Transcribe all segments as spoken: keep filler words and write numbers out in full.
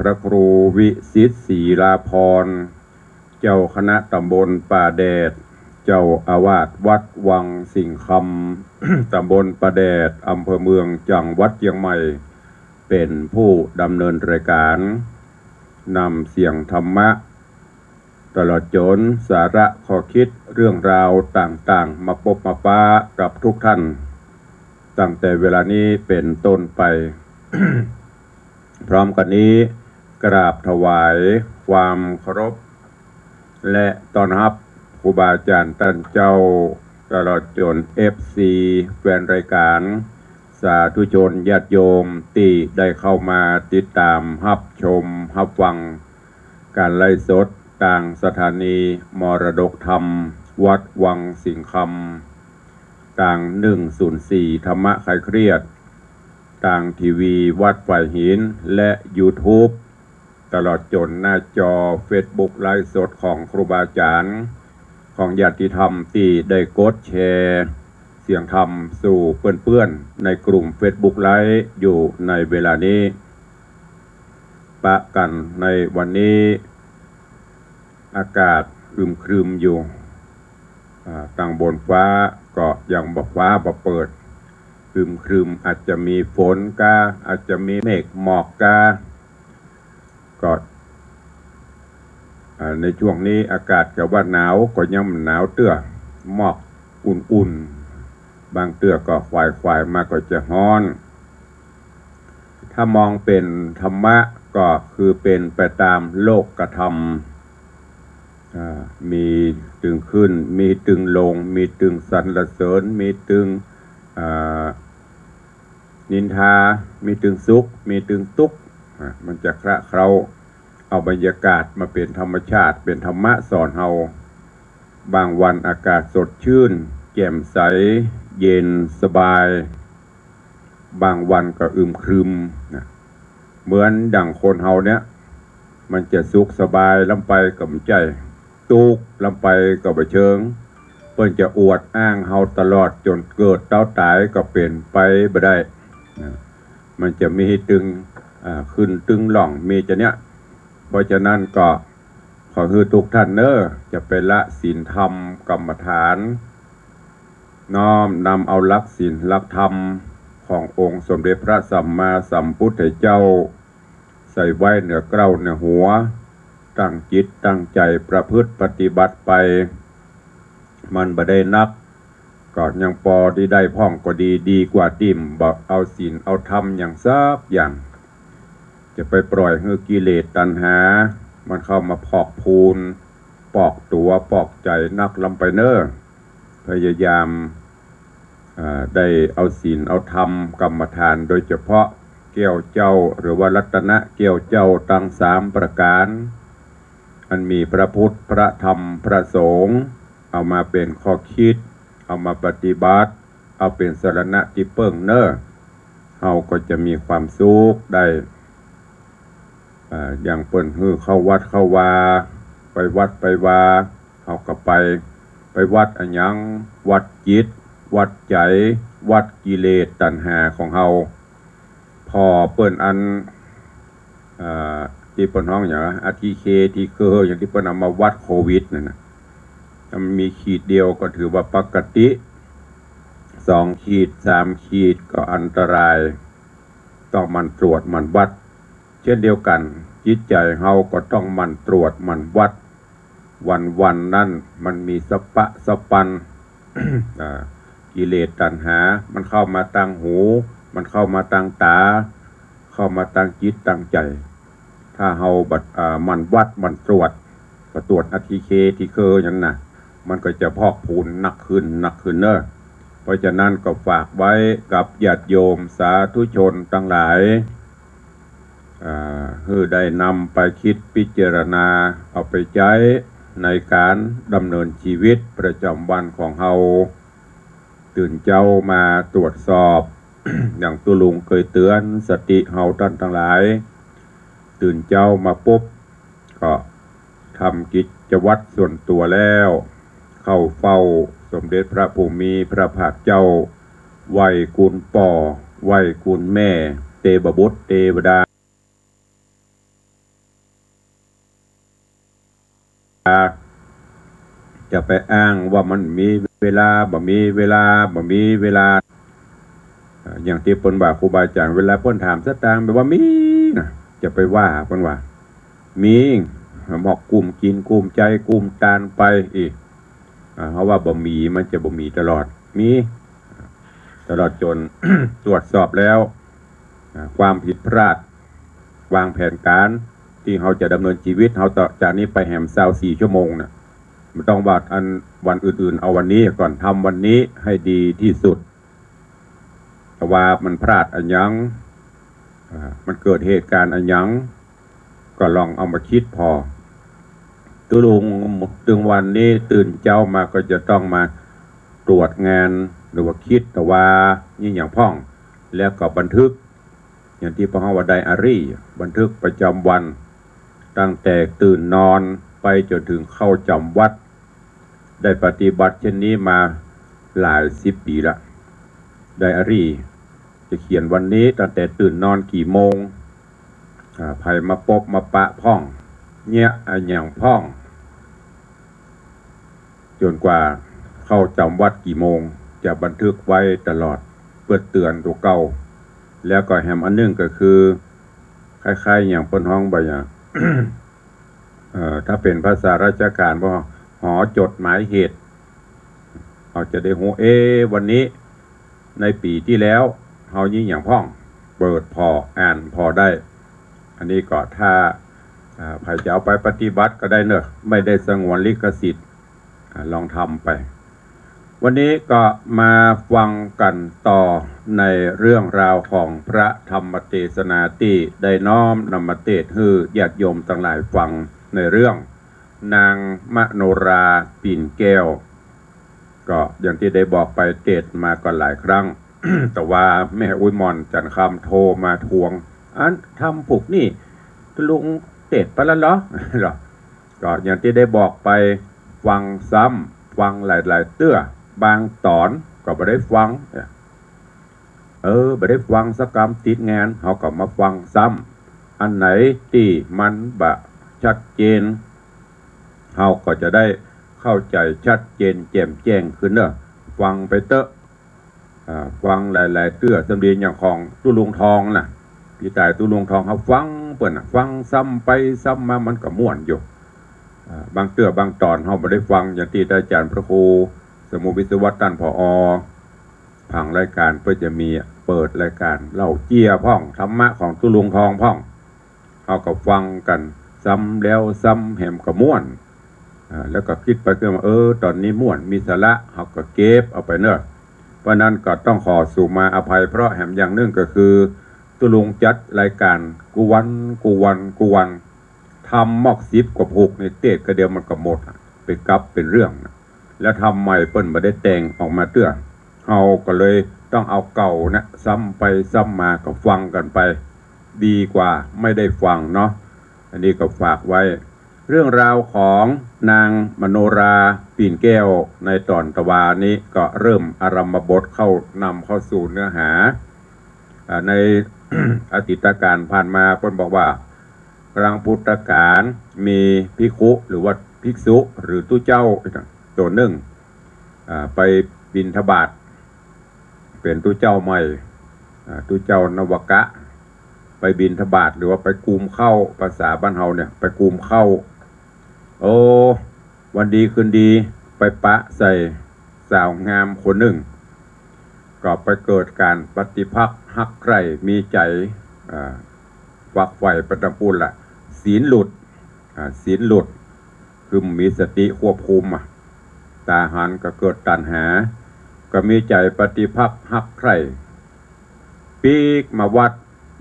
พระครูวิสิทธิ์ศรีลาภรณ์ เจ้าคณะตำบลป่าแดด เจ้าอาวาสวัดวังสิงห์คำ ตำบลป่าแดด อำเภอเมือง จังหวัดเจียงใหม่ เป๋นผู้ดำเนินรายก๋าน นำเสียงธรรมะ ตลอดจ๋นสาระข้อคิดเรื่องราวต่างๆ มาปบมาปะกับทุกท่าน ตั้งแต่เวลานี้เป๋นต้นไป พร้อมกั๋นนี้ กราบถวายความเคารพ และต้อนฮับครูบาอาจ๋ารย์ต้านเจ้า ตลอดจ๋น เอฟซี แฟนรายก๋าน สาธุชนญาติโยมตี้ได้เข้ามาติดต๋ามฮับชมฮับฟัง ก๋านไลฟ์สดตางสถานีมรดกธรรมวัดวังสิงห์คำ ตาง หนึ่งศูนย์สี่ ธรรมะคลายเครียด ตางทีวีวัดฝายหิน และยูทูบ ตลอดจ๋นหน้าจอเฟซบุ๊กไลฟ์สดของครูบาอาจ๋ารย์ ของญาติธรรมตี้ได้กดแชร์เสียงธรรมสู่เปื้อนๆ ในกลุ่มเฟซบุ๊กไลฟ์อยู่ในเวลานี้ ปะกั๋นในวันนี้ อากาศอึมครึมอยู่ อ่า ตางบนฟ้าก็ยังบ่ฟ้าบ่เปิด อึมครึม อาจจะมีฝนกา อาจจะมีเมฆหมอกกา ก็ อ่า ในช่วงนี้อากาศจะว่าหนาวก็ยังบ่หนาวเตื้อ หมอกอุ่นๆ บางเตื้อก็ควายๆ มาก็จะฮ้อน ถ้ามองเป๋นธรรมะก็คือเป๋นไปต๋ามโลกธรรม อ่า มีตึงขึ้น มีตึงลง มีตึงสรรเสริญ มีตึง อ่า นินทา มีตึงสุข มีตึงตุ๊กข์ อ่า มันจะคละเคล้า เอาบรรยากาศมาเป๋นธรรมชาติ เป๋นธรรมะสอนเฮา บางวันอากาศสดชื่น แจ่มใส เย็นสบาย บางวันก็อึมครึมนะ เหมือนดั่งคนเฮาเนี่ย มันจะสุขสบายล้ำไปก็บ่ใจ้ ตุ๊กข์ล้ำไปก็บ่เชิง เปิ้นจะอวดอ้างเฮาตลอดจ๋นเกิดเต้าต๋ายก็เป๋นไปบ่ได้นะ มันจะมีตึง อ่า ขึ้นตึงล่อง มีจะเนี่ย เพราะฉะนั้นก็ขอหื้อทุกท่านเน้อ จะไปละศีลธรรมกรรมฐาน น้อมนำเอาหลักศีลหลักธรรมขององค์สมเด็จพระสัมมาสัมพุทธเจ้า ใส่ไว้เหนือเกล้าเหนือหัว ตั้งจิตตั้งใจ๋ประพฤติปฏิบัติไป มันบ่ได้นัก ก็ยังปอตี้ได้พ่องก็ดี ดีกว่าตี้บ่เอาศีลเอาธรรมหยังสักอย่าง จะไปปล่อยหื้อกิเลสตัณหา มันเข้ามาพอกพูน ปอกตั๋วปอกใจ๋นักล้ำไปเน้อ พยายาม อ่า ได้เอาศีลเอาธรรมกรรมฐาน โดยเฉพาะแก้วเจ้า หรือว่ารัตนะแก้วเจ้าตังสามประก๋าน อันมีพระพุทธ พระธรรม พระสงฆ์ เอามาเป๋นข้อคิด เอามาปฏิบัติ เอาเป๋นสรณะตี้เปิ้งเน้อ เฮาก็จะมีความสุขได้ อ่า อย่างเปิ้นหื้อเข้าวัดเข้าวา ไปวัดไปวา เฮาก็ไป ไปวัดอะหยัง วัดจิต วัดใจ๋ วัดกิเลสตัณหาของเฮา ผ่อเปิ้นอัน อ่า ตี้เปิ้นฮ้องหยัง อาร์ทีเค ทีเค อย่างตี้เปิ้นเอามาวัดโควิดนั่นน่ะ มันมีขีดเดียวก็ถือว่าปกติ สองขีด สามขีดก็อันตราย ต้องหมั่นตรวจหมั่นวัด เช่นเดียวกั๋น จิตใจ๋เฮาก็ต้องหมั่นตรวจหมั่นวัด วันๆ นั้นมันมีสะปะสะปัน อ่า กิเลสตัณหา มันเข้ามาตางหู มันเข้ามาตางต๋า เข้ามาตางจิตตางใจ๋ ถ้าเฮาบ่ อ่า หมั่นวัดหมั่นตรวจ บ่ตรวจอาร์ทีเค ทีเค อย่างนั้นน่ะ มันก็จะพอกพูนหนักขึ้นหนักขึ้นเน้อ เพราะฉะนั้นก็ฝากไว้กับญาติโยมสาธุชนตังหลาย อ่า หื้อได้นำไปคิดพิจารณา เอาไปใจ๊ในก๋านดำเนินชีวิตประจ๋ำวันของเฮา ตื่นเจ๊ามาตรวจสอบ อย่างตุ๊ลุงเกยเตื๋อนสติเฮาต้านตังหลาย ตื่นเจ๊ามาปุ๊บ ก็ทำกิจวัตรส่วนตั๋วแล้ว เข้าเฝ้าสมเด็จพระผู้มีพระภาคเจ้า ไหว้คุณป้อ ไหว้คุณแม่ เตวบุตรเตวดา จะไปอ้างว่ามันมีเวลา บ่มีเวลา บ่มีเวลา เอ่อ อย่างตี้เปิ้นว่าครูบาอาจ๋ารย์ เวลาเปิ้นถามสตางค์ แปลว่ามีนะ จะไปว่า เปิ้นว่า มี หมอกกุ้มกิ๋น กุ้มใจ๋ กุ้มตานไปอี้ อ่า เฮาว่าบ่มี มันจะบ่มีตลอด มี ตลอดจ๋น ตรวจสอบแล้ว อ่า ความผิดพลาด วางแผนก๋านตี้เฮาจะดำเนินจีวิตเฮาต่อจากนี้ไปแหมซาวสี่ชั่วโมงน่ะ บ่ต้องว่าอันวันอื่นๆ เอาวันนี้ก่อน ทำวันนี้ให้ดีตี้สุด ถ้าว่ามันพลาดอะหยัง อ่า มันเกิดเหตุก๋ารณ์อะหยัง ก็ลองเอามาคิดผ่อ ตุ๊ลุง ตึงวันนี้ตื่นเจ๊ามาก็จะต้องมาตรวจงาน หรือว่าคิดตะวา ยี่หยังพ่อง แล้วก็บันทึก อย่างตี้ป้อเฮาว่าไดอารี่ บันทึกประจ๋ำวัน ตั้งแต่ตื่นนอนไปจ๋นถึงเข้าจ๋ำวัด ได้ปฏิบัติเช่นนี้มาหลายสิบปี๋ละ ไดอารี่ จะเขียนวันนี้ตั้งแต่ตื่นนอนกี่โมง อ่า ใผมาปบมาปะพ่อง เยียะอะหยังพ่อง จ๋นกว่าเข้าจ๋ำวัดกี่โมง จะบันทึกไว้ตลอด เปื้อเตื๋อนตั๋วเก่า แล้วก็แหมอันนึ่งก็คือ คล้ายๆ อย่างเปิ้นฮ้องบ่าอย่าง เอ่อ ถ้าเป๋นภาษาราชก๋านว่า หอจดหมายเหตุ เฮาจะได้ฮู้ เอ๊ะ วันนี้ ในปี๋ตี้แล้ว เฮายี่หยังพ่อง เปิดผ่อ อ่านผ่อได้ อันนี้ก็ถ้า อ่า ใผจะเอาไปปฏิบัติก็ได้เนาะ ไม่ได้สงวนลิขสิทธิ์ อ่า ลองทำไป วันนี้ก็มาฟังกั๋นต่อในเรื่องราวของพระธรรมเตสนาตี้ได้น้อมนำมาเตสน์หื้อญาติโยมตังหลายฟังในเรื่องนางมโนราปิ่นแก้ว ก็อย่างตี้ได้บอกไปเตสน์มาก็หลายครั้ง แต่ว่าแม่อุ๊ยหม่อนจันทร์คำโทรมาทวง อันธรรมผูกนี่ตุ๊ลุงเตสน์ไปแล้วเหรอ เหรอ ก็อย่างตี้ได้บอกไป ฟังซ้ำ ฟังหลายๆ เตื้อ บางต๋อนก็บ่ได้ฟัง เออ บ่ได้ฟังสักกำ ติดงาน เฮาก็มาฟังซ้ำ อันไหนตี้มันบ่ชัดเจน เฮาก็จะได้เข้าใจ๋ชัดเจนแจ่มแจ้งขึ้นเนาะ ฟังไปเต๊อะ อ่า ฟังหลายๆ เตื้อ สำเร็จอย่างของตุ๊ลุงทองน่ะ ปี้ต๋ายตุ๊ลุงทอง เฮาฟังเปิ้นน่ะ ฟังซ้ำไปซ้ำมามันก็ม่วนอยู่ อ่า บางเตื้อบางต๋อนเฮาบ่ได้ฟัง อย่างตี้อาจ๋ารย์พระครูสมุทรวิศวะต้าน ผอ ผังรายก๋านเปิ้นจะมีเปิดรายก๋านเล่าเจี้ยพ่อง ธรรมะของตุ๊ลุงทองพ่อง เฮาก็ฟังกั๋นซ้ำแล้วซ้ำแหมก็ม่วน อ่า แล้วก็กึ๊ดไปกึ๊ดมา เออ ต๋อนนี้ม่วน มีสาระ เฮาก็เก็บเอาไปเนาะ เพราะนั้นก็ต้องขอสูมาอภัย เพราะแหมอย่างนึ่งก็คือ ตุ๊ลุงจัดรายก๋านกู้วัน กู้วัน กู้วัน ธรรมมอกสิบกว่าผูกนี่เตสน์กะเดียวมันก็หมดอะ เป๋นกับเป๋นเรื่องนะ แล้วธรรมใหม่เปิ้นบ่ได้แต่งออกมาเตื้อ เฮาก็เลยต้องเอาเก่านะ ซ้ำไปซ้ำมาก็ฟังกั๋นไป ดีกว่าไม่ได้ฟังเนาะ อันนี้ก็ฝากไว้ เรื่องราวของนางมโนราปิ่นแก้วในต๋อนตะวานี้ก็เริ่มอารัมภบทเข้านำเข้าสู่เนื้อหา อ่า ใน อดีตก๋าลผ่านมาเปิ้นบอกว่า ครั้งพุทธก๋าลมีภิกขุหรือว่าภิกษุหรือตุ๊เจ้าโตนึ่ง อ่า ไปบิณฑบาต เป๋นตุ๊เจ้าใหม่ อ่า ตุ๊เจ้านวกะ ไปบิณฑบาตหรือว่าไปกุมข้าว ภาษาบ้านเฮาเนี่ย ไปกุมข้าว โอ้ วันดีคืนดีไปปะใส่สาวงามคนนึ่ง ก็ไปเกิดก๋านปฏิภักษ์ฮักใคร่ มีใจ๋ อ่า ฝักใฝ่ไปตางปู้นละ ศีลหลุด อ่า ศีลหลุด คือบ่มีสติควบคุมอะ ต๋าหันก็เกิดตัณหา ก็มีใจ๋ปฏิภักษ์ฮักใคร่ ปิ๊กมาวัด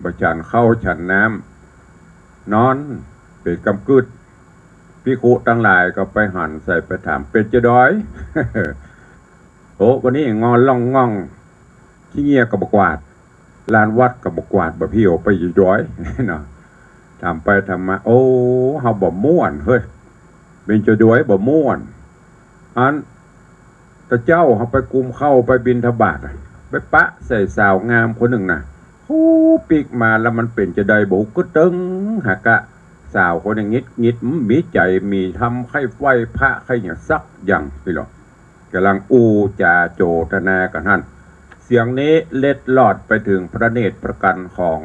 บ่ฉันข้าวฉันน้ำ นอนเป๋นกำกึ๊ด ภิกขุตังหลายก็ไปหันใส่ไปถาม เป๋นจาใด โอ้ วันนี้งอนล่องง่อง ขี้เงี้ยก็บ่กวาด ลานวัดก็บ่กวาด บ่เผี้ยวไปจาใด เนาะ ถามไปถามมา โอ้ เฮาบ่ม่วนเฮ้ย เป๋นจาใดบ่ม่วน อัน ตะเจ๊าเฮาไปกุมข้าวไปบิณฑบาตอะ ไปปะใส่สาวงามคนนึ่งนะ โอ้ ปิ๊กมาแล้วมันเป๋นจาใดบ่ฮู้ กึ๊ดเติ๊งหากะ ส สาวคนนี้หงิดหงิด บ่มีใจ๋ บ่มีธรรม ใค่ไหว้พระ ใค่หยังสักอย่างนี่หรอก ก่ำลังอู้จ๋าโจทนากั๋นหั้น เสียงนี้เล็ดลอดไปเถิงพระเนตรพระกัณฑ์ของ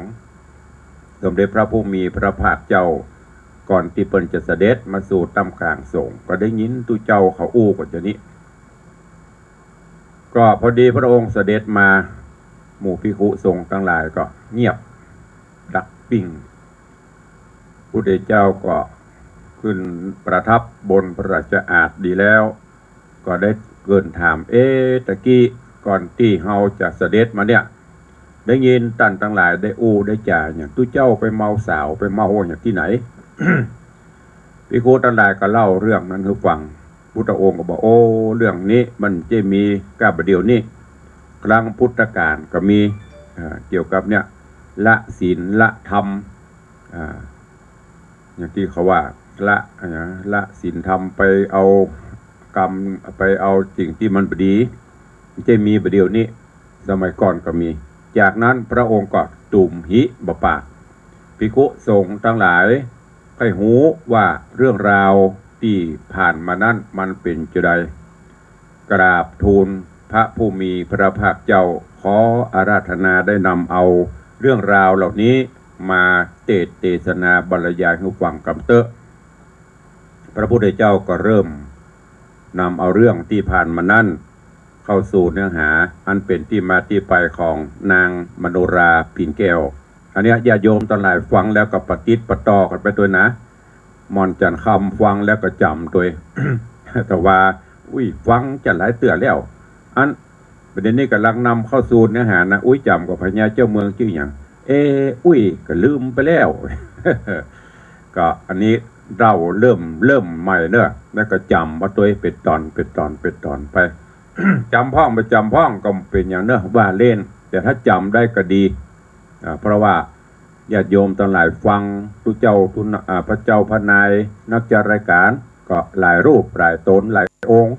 สมเด็จพระผู้มีพระภาคเจ้า ก่อนตี้เปิ้นจะเสด็จมาสู่ต้ามก๋างสงฆ์ ก็ได้ยินตุ๊เจ้าเขาอู้กั๋นจานี้ ก็พอดีพระองค์เสด็จมา หมู่ภิกขุสงฆ์ตังหลายก็เงียบดักปิ้ง พุทธเจ้าก็ขึ้นประทับบนพระราชอาสน์ดีแล้ว ก็ได้เกริ่นถาม เอ๊ะ ตะกี้ก่อนตี้เฮาจะเสด็จมาเนี่ย ได้ยินต้านตังหลายได้อู้ได้จ๋าหยัง ตุ๊เจ้าไปเมาสาว ไปเมาหยังตี้ไหน ภิกขุตังหลายก็เล่าเรื่องนั้นหื้อฟัง พุทธองค์ก็บอก โอ้ เรื่องนี้มันจะมีก้าบ่าเดี่ยวนี้ ครั้งพุทธกาลก็มี อ่า เกี่ยวกับเนี่ย ละศีลละธรรม อ่า อย่างตี้เขาว่า ละ อะหยัง ละศีลธรรม ไปเอากรรม ไปเอาสิ่งตี้มันบ่ดี มันจะมีบ่าเดี่ยวนี้ สมัยก่อนก็มี จากนั้นพระองค์ก็ตุ้มหิบ่ปาก ภิกขุสงฆ์ตังหลายใค่ฮู้ว่าเรื่องราวตี้ผ่านมานั้นมันเป๋นจาใด กราบทูลพระผู้มีพระภาคเจ้า ขออาราธนาได้นำเอาเรื่องราวเหล่านี้มาเตสน์เตสนาบรรยายหื้อฟังกำเต๊อะ พระพุทธเจ้าก็เริ่มนำเอาเรื่องตี้ผ่านมานั้นเข้าสู่เนื้อหาอันเป๋นตี้มาตี้ไปของนางมโนราปิ่นแก้ว อันเนี้ยญาติโยมตังหลายฟังแล้วก็ปะติดปะต่อกั๋นไปตวยนะ หม่อนจั๋นคำฟังแล้วก็จ๋ำตวย แต่ว่า อุ๊ย ฟังจั๋นหลายเตื้อแล้ว อัน ประเด็นนี้ก่ำลังนำเข้าสู่เนื้อหานะ อุ๊ยจ๋ำกับพญาเจ้าเมืองจื้อหยัง เอ๊ะ อุ๊ยก็ลืมไปแล้ว ก็อันนี้เล่าเริ่ม เริ่มใหม่เนาะ แล้วก็จ๋ำเอาตวยเป๋นต๋อน เป๋นต๋อน เป๋นต๋อนไป จ๋ำพ่องบ่จ๋ำพ่องก็บ่เป๋นหยังเนาะ ว่าเล่น แต่ถ้าจ๋ำได้ก็ดี อ่า เพราะว่าญาติโยมตังหลายฟังตุ๊เจ้าตุ๊น อ่า พระเจ้าพระนายนักจัดรายก๋านก็หลายรูปหลายต๋นหลายองค์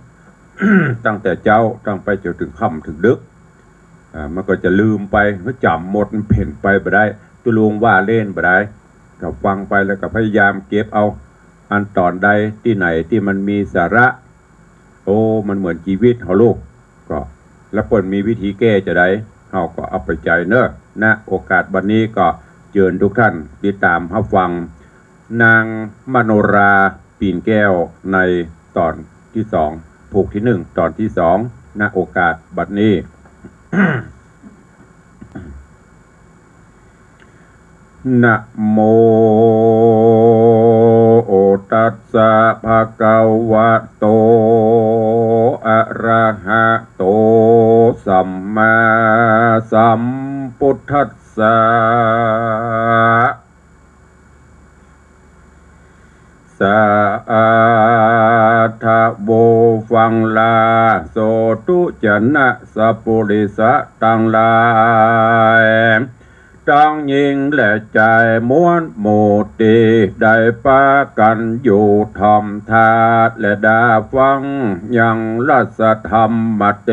ตั้งแต่เจ๊าตั้งไปจ๋นเถิงค่ำเถิงดึก อ่า มันก็จะลืมไป ก็จ๋ำหมด มันเป๋นไปบ่ได้ ตุ๊ลุงว่าเล่นบ่ได้ ก็ฟังไปแล้วก็พยายามเก็บเอา อันต๋อนใดตี้ไหนตี้มันมีสาระ โอ้ มันเหมือนจีวิตเฮาลูก ก็ แล้วเปิ้นมีวิธีแก้จาใด เฮาก็เอาไปใจ๊เนาะ ณ โอกาสบัดนี้ก็เจิญทุกท่านติดต๋ามฮับฟัง นางมโนราปิ่นแก้วในต๋อนตี้สอง ผูกตี้นึ่ง ต๋อนตี้สอง ณ โอกาสบัดนี้ นะโม ตัสสะ ภะคะวะโต อะระหะโต สัมมาสัมพุทธัสสะ สาธุ ฟังลา สาธุ จะนะ สัพปุริสะตังหลาย ตังญิงและจาย มวลหมู่ตี้ได้ปากั๋นอยู่ถ่อมธาตุและดาฟังยังรัสธรรมเต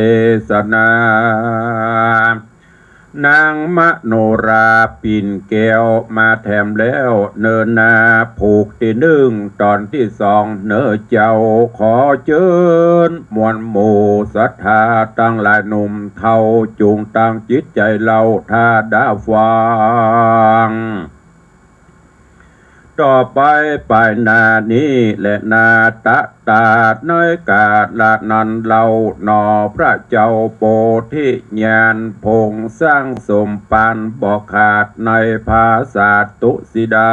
สนา นางมโนราปิ่นแก้วมาแถมแล้วเน่อนา ผูกตี้นึ่ง ต๋อนตี้สอง เน่อเจ้า ขอเจิญมวลหมู่ศรัทธาตังหลายหนุ่มเฒ่า จุ่งตั้งจิตใจ๋เล่าถ้าดาฟัง ต่อไปไปหน้านี้และหน้าตะตาดในกาละนั้นเล่าหนอ พระเจ้าโพธิญาณพงษ์สร้างสมภารบ่ขาดในผาสาทตุสิดา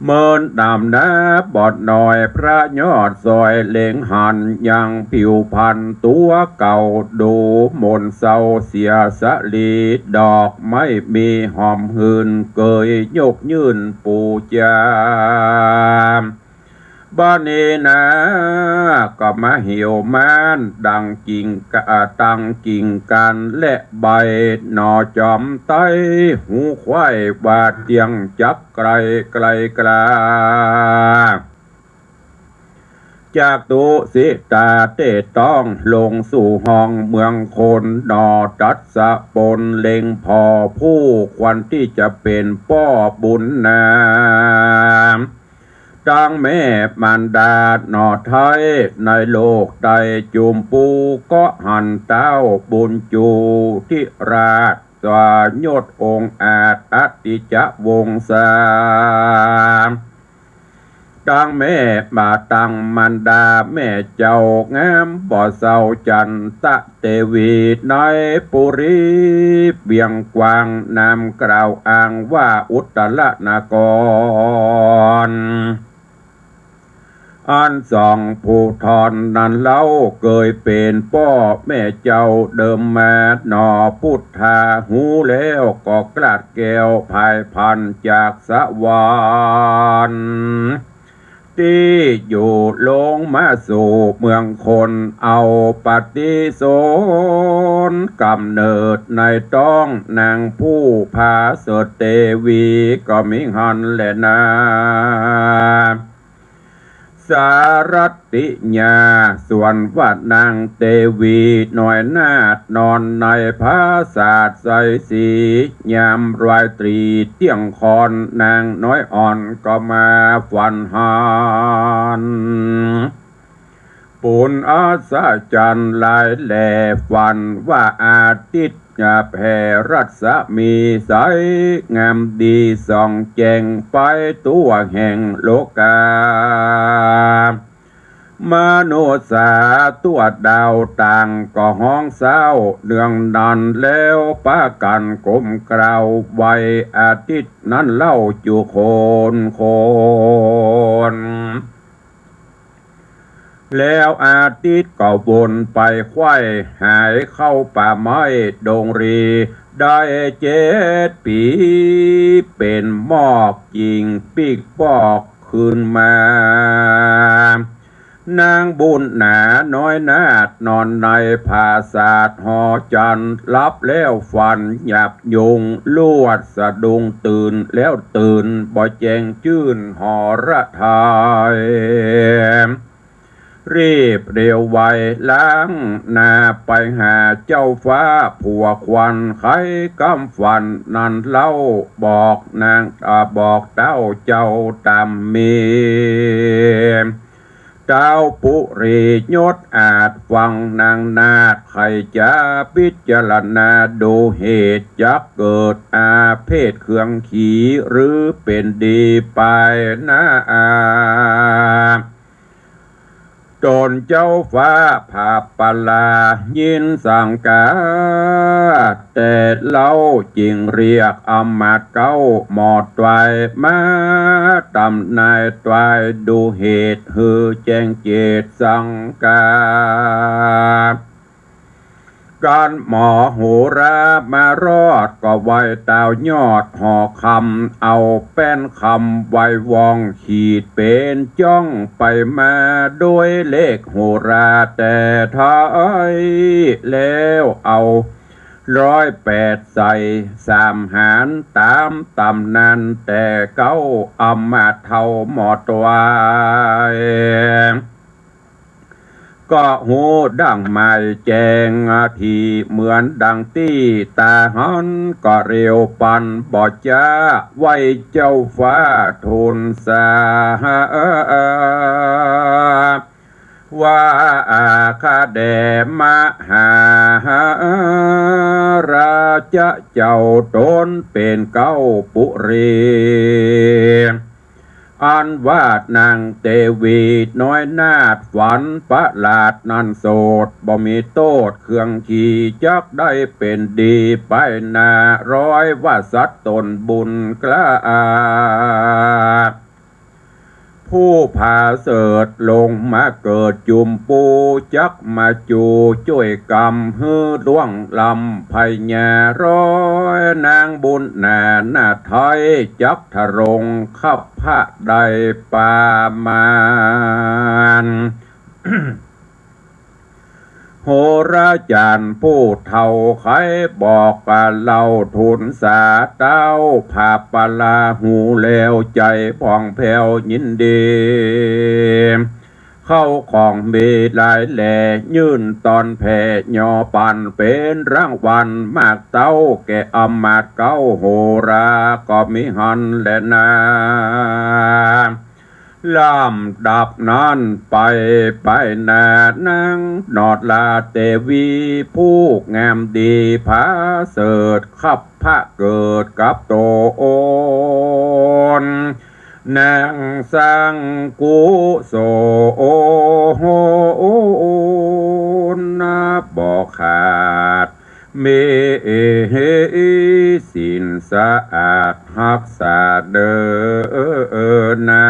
เมินดำหนาบอดน้อย พระยอดสอยเล็งหันยังผิวพรรณตั๋วเก่า ดูหม่นเศร้าเสียสะหลี ดอกไม้มีหอมหื่น เกยยกยื่นปู๋จา บ่านี้นา ก็มาเหี่ยวม้านดังกิ่งกะ ตั้งกิ่งก้านและใบ หนอจอมไตรหูควาย ว่าเตี้ยงจักไกลไกลกล้า จากตุสิตาเต๊ต้องลงสู่ห้องเมืองคน หนอ ตัสสะปนเล็งผ่อผู้ควรตี้จะเป๋นป้อบุญนา ตังแม่มารดาหนอไท้ ในโลกใต้จุมปูก็หันเต๊าบุญจูทิราช สยศองอาจอติจวงศา ตังแม่มาตังมารดาแม่เจ้างามบ่เศร้าจันตะเตวี ในปุรีเวียงกวาง นามกล่าวอ้างว่าอุตรนคร อันสองผู้ทอนนั้นเล่า เกยเป๋นป้อแม่เจ้าเดิมมาหนอ ปุทธาฮู้แล้วก็กราดแก้วผายพรรณจากสวรรค์ ตี้อยู่ลงมาสู่เมืองคน เอาปฏิสนธิกำเนิดในต๊องนางผู้ผาเสริฐเตวี ก็มีหั้นแลนา สารัตติยา ส่วนว่านางเตวีน้อยนาถนอนในผาสาทไสสี ยามราตรีเตี้ยงค่อน นางน้อยอ่อนก็มาฝันหัน ปุญอัศจรรย์หลายแล ฝันว่าอาทิตย์ แผ่รัศมีใสงามดีส่องแจ้งไปทั่วแห่งโลกา มนุษย์สาทั่วดาวต่างก็ฮ้องเศร้า เนืองนั้นแล้วปากั๋นก้มกราบไหว้อาทิตย์นั้นเล่าจุคนคน แล้วอาทิตย์ก็วนไปไขว่หายเข้าป่าไม้ดงรี ได้เจ็ดปี๋ เป๋นหมอกจิ่งปิ๊กปอกคืนมา นางบุญนาน้อยนาถนอนในผาสาทหอจันทร์ หลับแล้วฝันหยาบยุง ลวดสะดุ้งตื่น แล้วตื่นบ่แจ้งจื้นหรทัย รีบเร็วไวล้างหน้าไปหาเจ้าฟ้าผัวควัน ไขกำฝันนั้นเล่า บอกนาง อ่า บอกเต้าเจ้าต๋ามมี เต้าปุรียศอาจฟังนางนาถ ใค่จะพิจารณาดูเหตุ จักเกิดอาเพศเคืองขี หรือเป๋นดีไปหน้า ต๋นเจ้าฟ้าผาปลายินสังกา แต่เล่าจึ่งเรียกอำมาตย์เก๊าหมอตวาย มาต๋ามนายตวายดูเหตุ หื้อแจ้งเจตสังกา การหมอโหรามารอดก็ไหว้ตาวยอดหอคำ เอาแป้นคำไหว้วองขีดเป๋นจ้องไปมา โดยเลขโหราแต่ไท้ แล้วเอาร้อยแปดใส่สามหาร ต๋ามต๋ามนั้นแต่เก๊าอำมาตย์เฒ่าหมอตวาย ก็ฮู้ดั่งหมายแจ้งที เหมือนดั่งตี้ต๋าหัน ก็เร็วปันบ่จ๊า ไหว้เจ้าฟ้าทูลสา ว่าอาข้าแด่มหาราชะเจ้า ต๋นเป๋นเก๊าปุรี อันว่านางเตวีน้อยนาถฝันประหลาดนั้นโสด บ่มีโต้ษเคืองขี จักได้เป๋นดีไปหน้า ร้อยว่าสัตว์ต๋นบุญกล้า ผู้ผาเสริฐลงมาเกิดจุมปู จักมาจูจ้วยกำหื้อล่วงล้ำพญา ร้อยนางบุญนานาถไท้ จักทรงคับพระได้ประมาณ โหราจารย์ผู้เฒ่าไขบอกกาเล่าทูลสา เต้าผาปลาฮู้แล้วใจ๋ผ่องแผ้วยินดี เข้าของมีหลายแหล่ ยื่นตอนแผ่หย่อปั๋น เป๋นรางวัลมากเต้า แก่อำมาตย์เก๊าโหรา ก็มีหั้นแลนา ลำดับนั้นไป ไปหน้านางหนอดลาเตวี ผู้งามดีผาเสริฐ คับพระเกิดกับต๋น นางสังกุโสน บ่ขาด มีศีลสะอาดฮักษาเน่อนา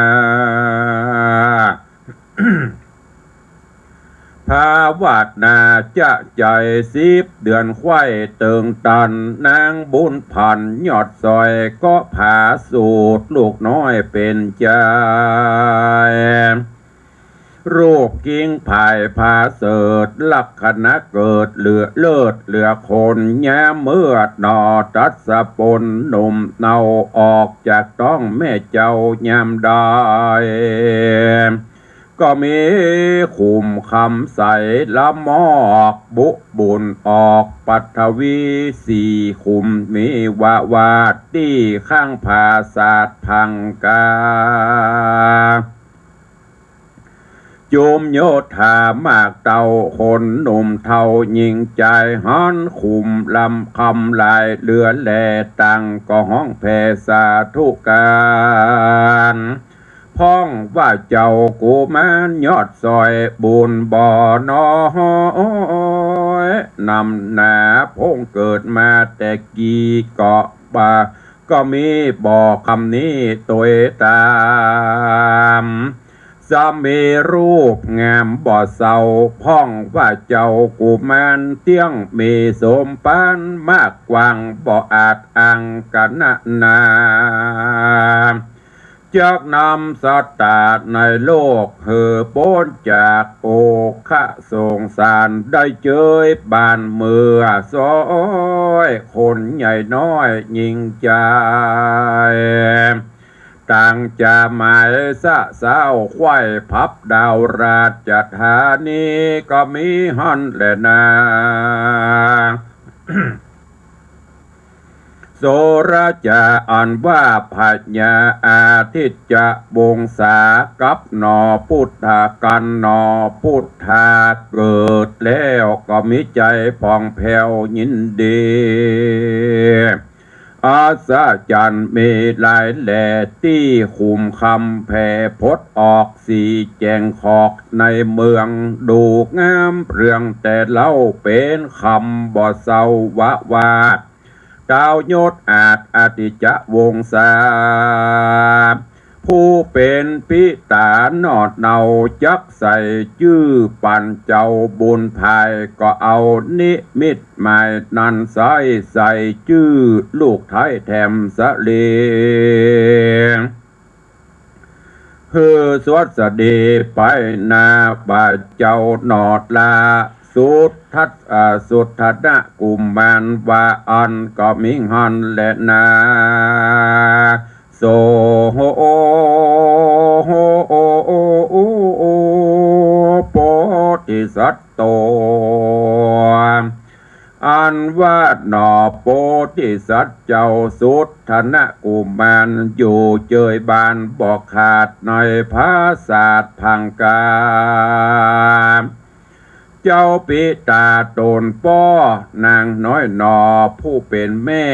ภาวนาจะใจ๋สิบเดือนไขว้เติงตัน นางบุญผันยอดสอย ก็ผาสูตรลูกน้อยเป๋นใจ๋ รูปกิ่งผายผาเสริฐ ลักษณะเกิดเหลือเลิศเหลือคน ยามเมื่อหนอตัสสะปนหนุ่มเนา ออกจากต๊องแม่เจ้ายามใด ก็มีขุมคำใสละมอก บุบุญออกปัทวีสี่ขุม มีวาวาตี้ข้างผาสาทพังกา จุมโยธามากเต้า คนหนุ่มเฒ่าญิงจาย หันขุมลำคำหลายเหลือแล ต่างก็ฮ้องแผ่สาธุการ พ่องว่าเจ้ากุมารยอดสอย บุญบ่น้อย นำหนา พ่งเกิดมาแต่กี้ก็บ่า ก็มีบ่คำนี้ตวยต๋าม สามีรูปงามบ่เศร้า พ่องว่าเจ้ากุมารเตี้ยง มีสมปันมากกว้าง บ่อาจอังกะนะนา จักนำสัตตาในโลก หื้อป๊นจากโอฆะสงสาร ได้เจยบ้านเมืองสอย คนใหญ่น้อยญิงจาย ต่างจะหมายสะเซ้าไขว้พับดาวราชธานี ก็มีหั้นแลนา โสระจาอันว่าพญาอาทิตย์จะวงศา กับหนอปุทธากัณฑ์ หนอปุทธาเกิดแล้ว ก็มีใจ๋ผ่องแผ้วยินดี อัศจรรย์มีหลายแล ตี้ขุมคำแผ่ผดออกสีแจ่งขอกในเมือง ดูงามเปลืองแต่เล่า เป๋นคำบ่เศร้าวาวาท ดาวยศอาจอทิจวงศา ผู้เป๋นปิต๋าหนอดเนา จักใส่จื้อปั๋นเจ้าบุญภาย ก็เอานิมิตหมายนั้นใส่ ใส่จื้อลูกไท้แถมสะเล หื้อสวัสดีไปหน้าบ่าเจ้าหนอดลา สุทัศน์ อ่า สุทัศนกุมารว่าอั้น ก็มีหั้นแลนา โส โพธิสัตว์ โต อันว่าหนอโพธิสัตว์เจ้าสุทัศนกุมาร อยู่เจยบ้านบ่ขาดในผาสาทพังกา เจ้าปิต๋าต๋นป้อนางน้อยหนอ ผู้เป๋นแม่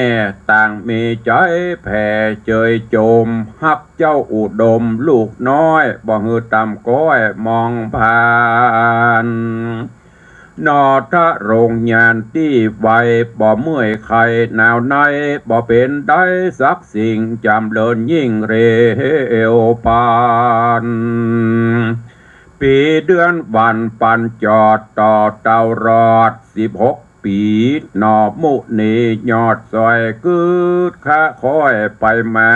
ต่างมีใจ๋แผ่เจยจม ฮักเจ้าอุดมลูกน้อย บ่หื้อต่ำก้อยมองผ่าน หนอทะรงญาณตี้ไว บ่เมื่อยไข้หนาวใน บ่เป๋นใดสักสิ่ง จ๋ำเริญยิ่งเร็วปาน ปี๋เดือนวันปันจอดต่อเต้ารอดสิบหกปี๋ หนอมุนียอดสอยกึ๊ดคะคอยไปมา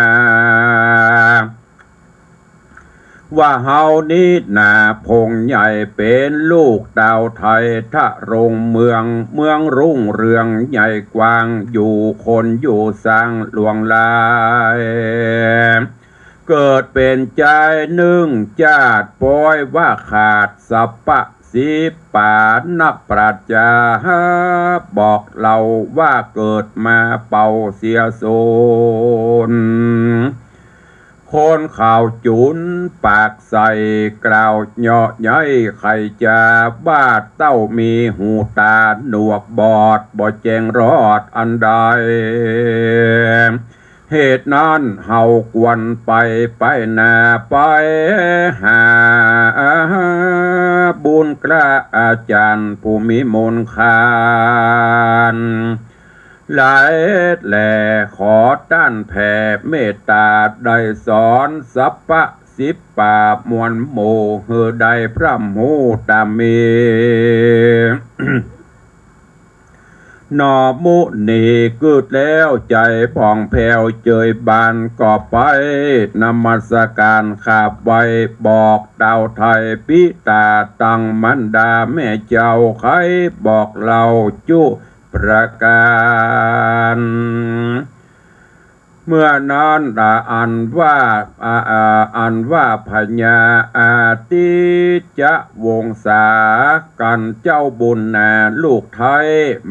ว่าเฮานี้นาพงษ์ใหญ่เป๋นลูกดาวไทย ทะรงเมือง เมืองรุ่งเรืองใหญ่กว้าง อยู่คนอยู่สร้างหลวงหลาย เกิดเป๋นจายนึ่งจาติ ปอยว่าขาดสัพพะสิบป๋า นักปรัชญาบอกเล่าว่าเกิดมาเป๋าเสียสูญ คนขาวจุ๋นปากใส กล่าวเยาะเย้ยใค่จ๋า ว่าเต้ามีหูต๋าหนวกบอด บ่แจ้งรอดอันใด เหตุนั้นเฮาควรไป ไปหน้าไปหาบุญกล้าอาจ๋ารย์ผู้มีมูลค่า หลายแล ขอต้านแผ่เมตต๋า ได้สอนสัพพะสิบป๋ามวลหมู่ หื้อได้พร่ำฮู้ต๋ามมี หนอมุนีกึ๊ดแล้วใจ๋ผ่องแผ้วเจิยบาน ก็ไปนมัสก๋านขาบไหว้ บอกเต้าไถ่ปิต๋าตังมารดาแม่เจ้า ใค่บอกเล่าจุประก๋าน เมื่อนั้นอันว่า อ่า อ่า อันว่าพญาอาทิตยวงศา กันเจ้าบุญนาลูกไท้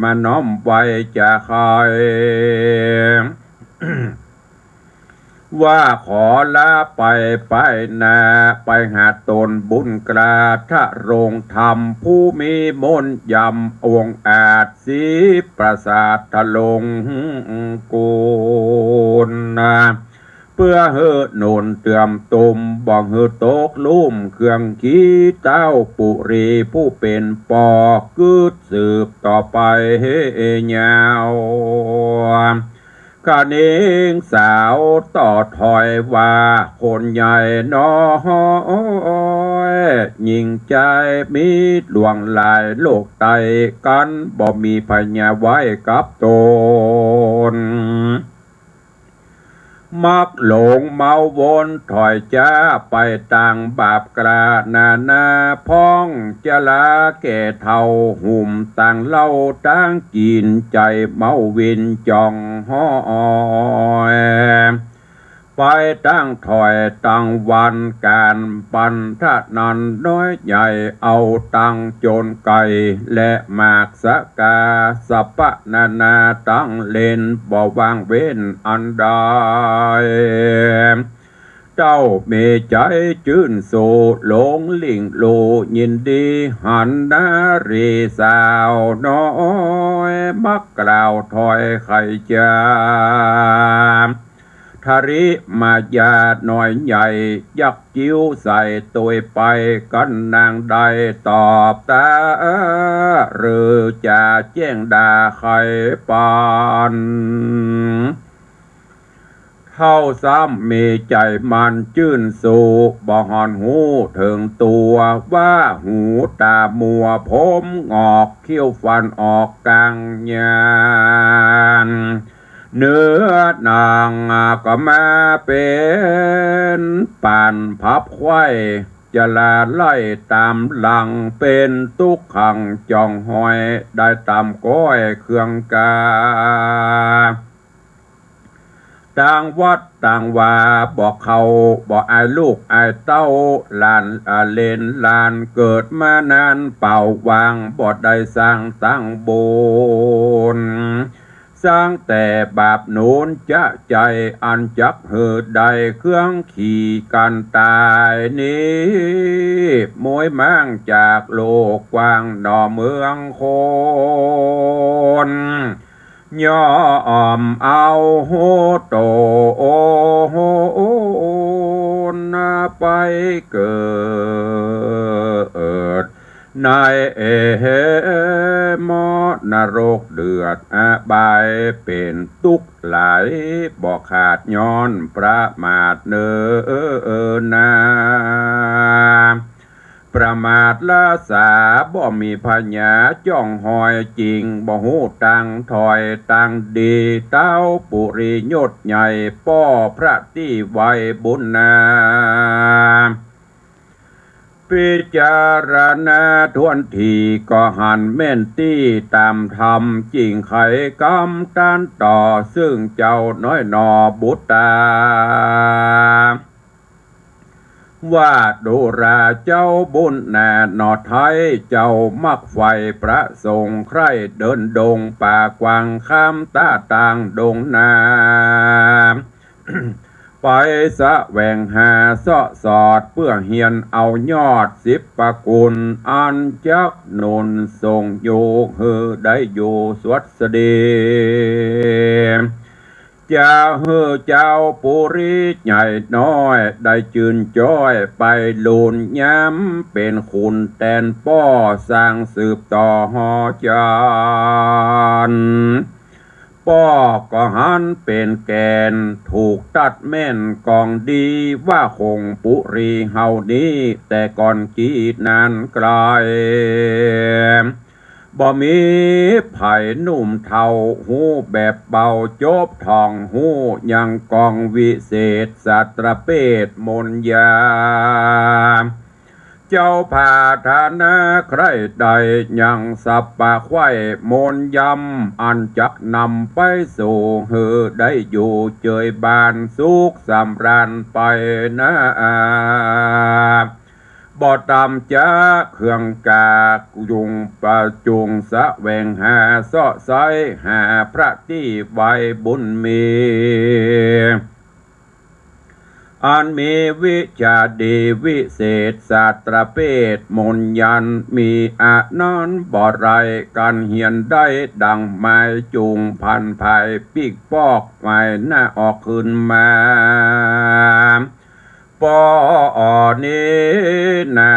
มาน้อมไหว้จ๋าใค่ ว่าขอลาไป ไปหน้าไปหาต๋นบุญกล้า ทะโรงธรรมผู้มีมนต์ยำ องอาจสิบประสาททะโรงกูลนา เปื้อหื้อหนุนเตื้อมตุ้ม บ่หื้อตกลุ่มเครื่องขี เต้าปุรีผู้เป๋นป้อกึ๊ดสืบต่อไปยาว ขะหญิงสาวต่อถ้อยว่า คนใหญ่น้อย หญิงจายมีหลวงหลาย โลกใต้กั๋น บ่มีพญาไหว้กับต๋น มักหลงเมาวนถ้อยจ๊า ไปตางบาปกล้านานา พ่องจราแก่เฒ่า หุ่มตางเหล้าตางกิ๋น ใจ๋เมาวินจ่องฮ้อย ไปตางถ้อยตางวัน ก๋านปันทะนันน้อยใหญ่ เอาตังโจรไก่ และหมากสะกา สัพพะนานาตังเล่น บ่ว่างเว้นอันใด เต้ามีใจ๋จื้นสู หลงลิ่งลู่ยินดี หันนารีสาวน้อย มักกล่าวถ้อยใค่จ๋า ทริมายาน้อยใหญ่ ยักคิ้วใส่ตวยไป กั๋นนางได้ตอบตา หรือจะแจ้งด่าใค่ปัน เฒ่าซ้ำมีใจ๋หมั่นจื้นสู บ่ห่อนฮู้เถิงตั๋ว ว่าหูต๋ามัว ผมหงอก คิ้วฟันออกก๋างยาน เนื้อหนังก็มาเป๋นป่านพับไขว้ จราไล่ต๋ามหลัง เป๋นตุ๊กขังจ่องฮ้อย ได้ต๋ามก้อยเครื่องกา ตางวัดตางวาบ่เข้า บ่อายลูกอายเต้า หลาน อ่า เหลนหลาน เกิดมานานเปล่าว่าง บ่ได้สร้างตังบุญ สร้างแต่บาปหนุนจะใจ๋ อันจักหื้อได้เครื่องขี่กั๋นต๋ายนี้ ม้วยม้างจากโลกกว้างหนอเมืองคน ย่อมเอาโหโตโหนไปเกิด ในเอหมอนรกเดือดอบาย เป๋นตุ๊กข์หลายบ่ขาด ย้อนประมาทเน่อนา ประมาทละสา บ่มีพญาจ้องหอย จึงบ่ฮู้ตังถ้อยตังดี เต้าปุริยศใหญ่ ป้อพระตี้ไวบุญนา พิจารณาถ้วนถี่ ก็หันแม่นตี้ต๋ามธรรม จึงไขกำตันต่อ ซึ่งเจ้าน้อยหนอบุตตา ว่าดูราเจ้าบุญนาหนอไท้ เจ้ามักใฝ่ประสงค์ใคร่เดินดงป่ากว้างข้ามต้าต่างดงนา ไปแสวงหาเซาะสอดเปื้อเฮียนเอายอดสิบประกุล อันจักหนุนส่งอยู่หื้อได้อยู่สวัสดี จะหื้อเจ้าปุรีใหญ่น้อยได้จืนจ้อยไปลูนยาม เป๋นขุนแตนป้อสร้างสืบต่อหอจันทน์ ป้อก็หันเป๋นแก่นถูกตัดแม่นกองดี ว่าหงส์ปุรีเฮานี้แต่ก่อนกี้นานไกล บ่มีใผหนุ่มเฒ่าฮู้แบบเบาจบท่องฮู้ยังกองวิเศษสาตราเปตมนต์ยา เจ้าผาฐานะใคร่ใดยังสับปะไขว้มนต์ยำ อันจักนำไปสู่หื้อได้อยู่เจยบานสุขสำราญไปนา บ่ต่ำจากเครื่องกาจุงประจุงแสวงหาเซาะไซหาพระตี้ไว้บุญมี อันมีวิชาดีวิเศษสาตราเปตมนต์ยันต์ มีอันนั้นบ่ไร กันเฮียนได้ดังไม้จุงพันภายปีกปอกไม้หน้าออกคืนมา ป้อนี้นา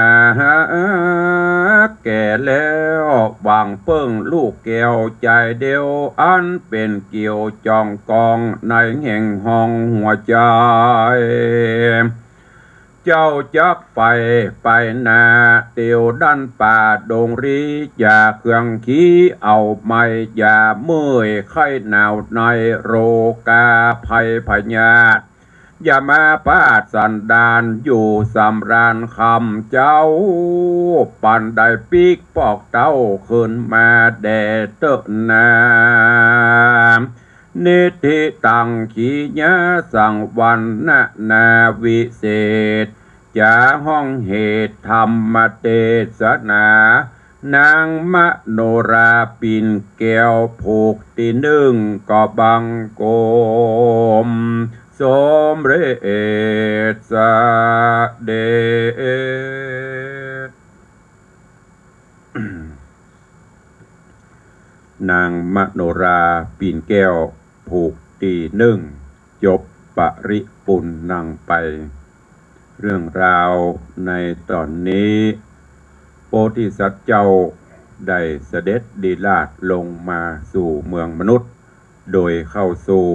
แก่แล้วหวังเปิ้งลูกแก้วใจ๋เดียว อันเป๋นเกี่ยวจองกองในแห่งห้องหัวใจ๋ เจ้าจักไปไปนาเตียวด้านป่าดงรี อย่าเครื่องขี้เอาไม้ อย่าเมื่อยไข้หนาวในโรคาภัยพยาธิ อย่ามาพาดสันดานอยู่สำราญคำ เจ้าปันได้ปีกปอกเต้าคืนมาแด่เต๊อะนา นิทธิตัง ขีญาสังวัณณนาวิเศษ จะฮ้องเหตุธรรมเตสนา นางมโนราปิ่นแก้วผูกตี้นึ่ง ก็บังคมสมเร็จเสด็จ นางมโนราปิ่นแก้วผูกตี้นึ่ง จบปริปุณณังไป เรื่องราวในต๋อนนี้ โพธิสัตว์เจ้าได้เสด็จลีลาศลงมาสู่เมืองมนุษย์ โดยเข้าสู่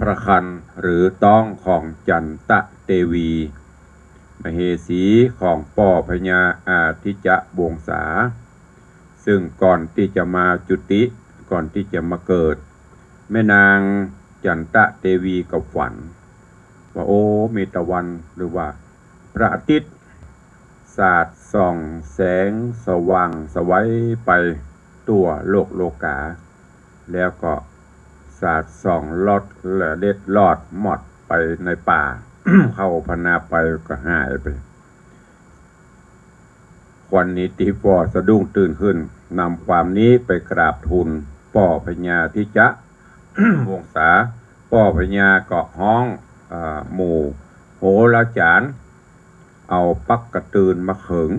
พระครรภ์หรือต๊องของจันตะเตวี มเหสีของป้อพญาอาทิจจวงศา ซึ่งก่อนตี้จะมาจุติ ก่อนตี้จะมาเกิด แม่นางจันตะเตวีก็ฝันว่า โอ้ มีตะวัน หรือว่าพระอาทิตย์ สาดส่องแสงสว่างไสวไปทั่วโลกโลกา แล้วก็สาดส่องลอดและเล็ดลอดมอดไปในป่า เข้าพนาไปก็หายไป ควันนี้ตี้ป้อสะดุ้งตื่นขึ้น นำความนี้ไปกราบทูลป้อพญาทิจจวงศา ป้อพญาก็ฮ้อง เอ่อ หมู่โหราจารย์ เอาปั๊กกระตือนมาเขิง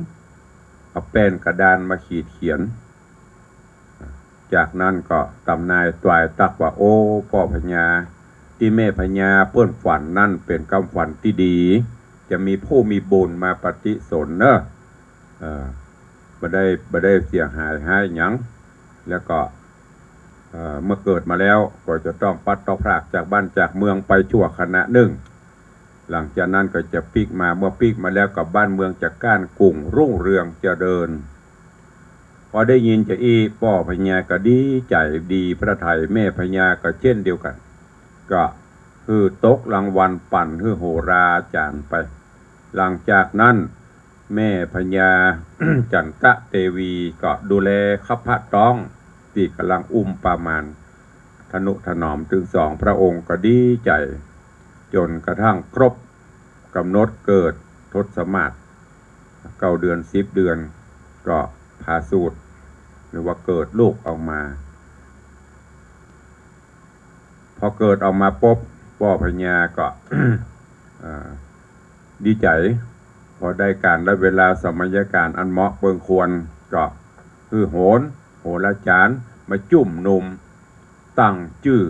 เอาแป้นกระดานมาขีดเขียน จากนั้นก็ต๋ำนายตวายตักว่า โอ้ ป้อพญา ตี้แม่พญาเปิ้นฝันนั้นเป๋นกำฝันตี้ดี จะมีผู้มีบุญมาปฏิสนธิเน่อ เอ่อ บ่ได้ บ่ได้เสียหายฮ้ายหยัง แล้วก็ เอ่อ เมื่อเกิดมาแล้วก็จะต้องพลัดต้องพรากจากบ้านจากเมืองไปชั่วขณะนึ่ง หลังจากนั้นก็จะปิ๊กมา เมื่อปิ๊กมาแล้วก็บ้านเมืองจะก้านกุ่งรุ่งเรืองเจริญ พอได้ยินจาอี้ ป้อพญาก็ดีใจ๋ดีพระทัย แม่พญาก็เช่นเดียวกั๋น ก็หื้อตกรางวัลปั๋นหื้อโหราจารย์ไป หลังจากนั้น แม่พญา จันตะเตวีก็ดูแลคับพระต๊องตี้ก่ำลังอุ้มประมาณ ทะนุถนอม ตึงสองพระองค์ก็ดีใจ๋ จ๋นกระทั่งครบก๋ำหนดเกิด ทศมาศ เก้าเดือน สิบเดือน ก็ผ่าสูติ หรือว่าเกิดลูกออกมา พอเกิดออกมาปุ๊บ ป้อพญาก็ เอ่อ ดีใจ๋ พอได้ก๋าลและเวลาสมัยก๋าลอันเหมาะเปิงควร ก็หื้อโหร โหราจ๋ารย์มาจุ้มนุม ตั้งจื้อ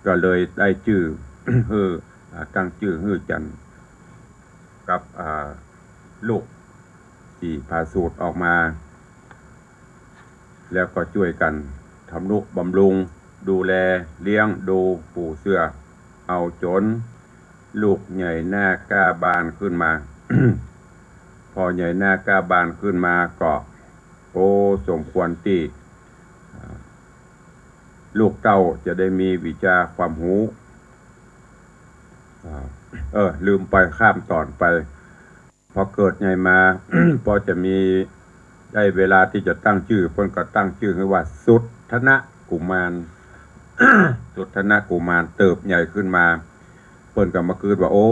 ก็เลยได้จื้อ หื้อ อ่า ตั้งจื้อหื้อจันทร์ กับ อ่า ลูกตี้ผ่าสูติออกมา แล้วก็จ้วยกั๋นทำนุบำรุง ดูแลเลี้ยงดูปู๋เสื้อ เอาจ๋นลูกใหญ่หน้าก้าบานขึ้นมา พอใหญ่หน้าก้าบานขึ้นมาก็ โอ้ สมควรตี้ อ่า ลูกเต้าจะได้มีวิชาความฮู้ อ่า เออ ลืมไป ข้ามต๋อนไป พอเกิดใหญ่มา พอจะมี ได้เวลาตี้จะตั้งจื้อ เปิ้นก็ตั้งจื้อหื้อว่าสุทธนะกุมาร สุทธนะกุมารเติบใหญ่ขึ้นมา เปิ้นก็มากึ๊ดว่า โอ้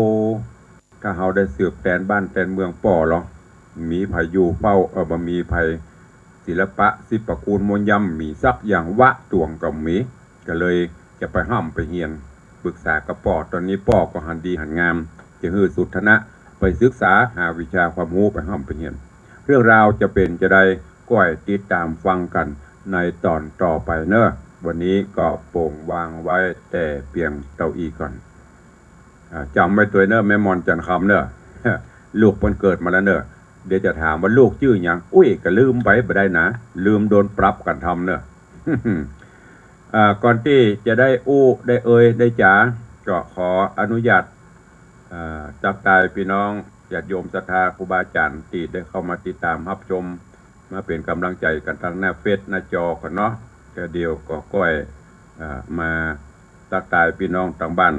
ถ้าเฮาได้สืบแตนบ้านแตนเมืองป้อลอ บ่มีใผอยู่เฝ้า เออ บ่มีใผ ศิลปะ สิบประคุณ มนต์ยำ บ่มีสักอย่าง วะตวงก็บ่มี ก็เลยจะไปฮ่ำไปเฮียน ปึกษากับป้อ ต๋อนนี้ป้อก็หันดีหันงาม จะหื้อสุทธนะไปศึกษาหาวิชาความฮู้ ไปฮ่ำไปเฮียน เรื่องราวจะเป๋นจาใด ก้อยติดต๋ามฟังกั๋นในต๋อนต่อไปเนาะ วันนี้ก็โป่งวางไว้แต่เปียงเต้าอี้ก่อน อ่า จ๋ำไว้ตวยเนาะ แม่หม่อนจันทร์คำเนาะ ลูกเปิ้นเกิดมาแล้วเนาะ เดี๋ยวจะถามว่าลูกจื้อหยัง อุ๊ย ก็ลืมไป บ่ได้นะ ลืมโดนปรับก๋านทำเนาะ อ่า ก่อนตี้จะได้อู้ ได้เอ่ย ได้จ๋า ก็ขออนุญาต อ่า ตั๊กตายปี้น้องญาติโยมศรัทธาครูบาอาจ๋ารย์ตี้ได้เข้ามาติดต๋ามฮับชม มาเป๋นก๋ำลังใจ๋กั๋นตางหน้าเฟซหน้าจอก่อนเนาะ แต่เดี๋ยวก็ก้อย อ่า มาตั๊กตายปี้น้องตางบ้าน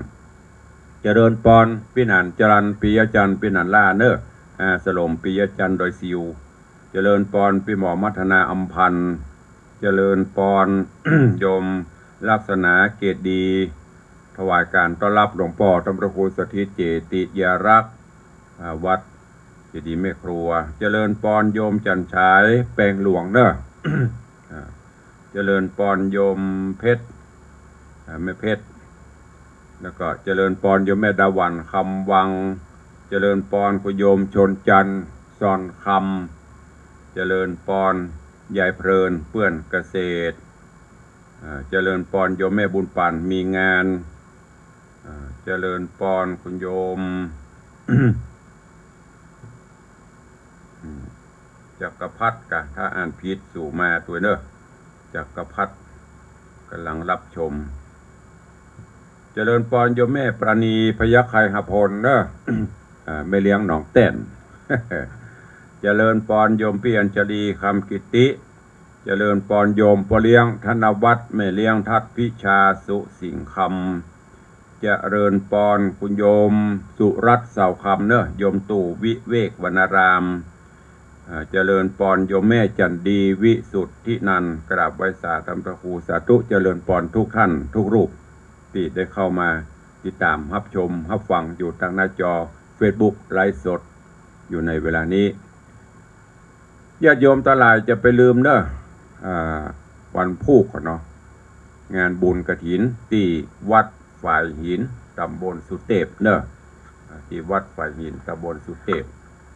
เจริญปอน ปี้หนานจรัญ ปิยะจันทร์ ปี้หนานล่าเนาะ อ่า สลม ปิยะจันทร์ ดอยสิว เจริญปอน ปี้หมอมัทนา อำพันธ์ เจริญปอน โยมลักษณา เกตดี ถวายก๋านต้อนฮับหลวงป้อธรรมครูสถิต เจติยารักษ์ อ่า วัดเจดีย์แม่ครัว เจริญปอนโยมจันทร์ฉาย แปงหลวงเนาะ อ่า เจริญปอนโยมเพชร อ่า แม่เพชร แล้วก็เจริญปอนโยมแม่ดาหวัน คำวัง เจริญปอนคุณโยมชนจันทร์ ซอนคำ เจริญปอนยายเพลิน เปื้อนเกษตร อ่า เจริญปอนโยมแม่บุญปัน มีงาน อ่า เจริญปอนคุณโยม อืม จักรพรรดิกะ ถ้าอ่านผิดสูมาตวยเนาะ จักรพรรดิก๋ำลังฮับชม เจริญปอนโยมแม่ปราณี พยัคฆ์ไคหพลเนาะ อ่า แม่เลี้ยงหนองแต้น เจริญปอนโยมปี้อัญชลี คำกิตติ เจริญปอนโยมป้อเลี้ยงธนวัฒน์ แม่เลี้ยงทัดพิชา สุสิงห์คำ เจริญปอนคุณโยมสุรัตน์ เสาคำเนาะ โยมตู่วิเวกวรรณาราม อ่า เจริญปอนโยมแม่จันดี วิสุทธินันท์ กราบไหว้สาธรรมพระครู สาธุ เจริญปอนทุกท่านทุกรูป ตี้ได้เข้ามาติดต๋ามฮับชมฮับฟังอยู่ตางหน้าจอเฟซบุ๊กไลฟ์สดอยู่ในเวลานี้ ญาติโยมตังหลายจะไปลืมเนาะ อ่า วันพูกก่อนเนาะ งานบุญกฐินตี้วัดฝายหิน ต๋ำบลสุเตพเนาะ อ่า ตี้วัดฝายหิน ต๋ำบลสุเตพ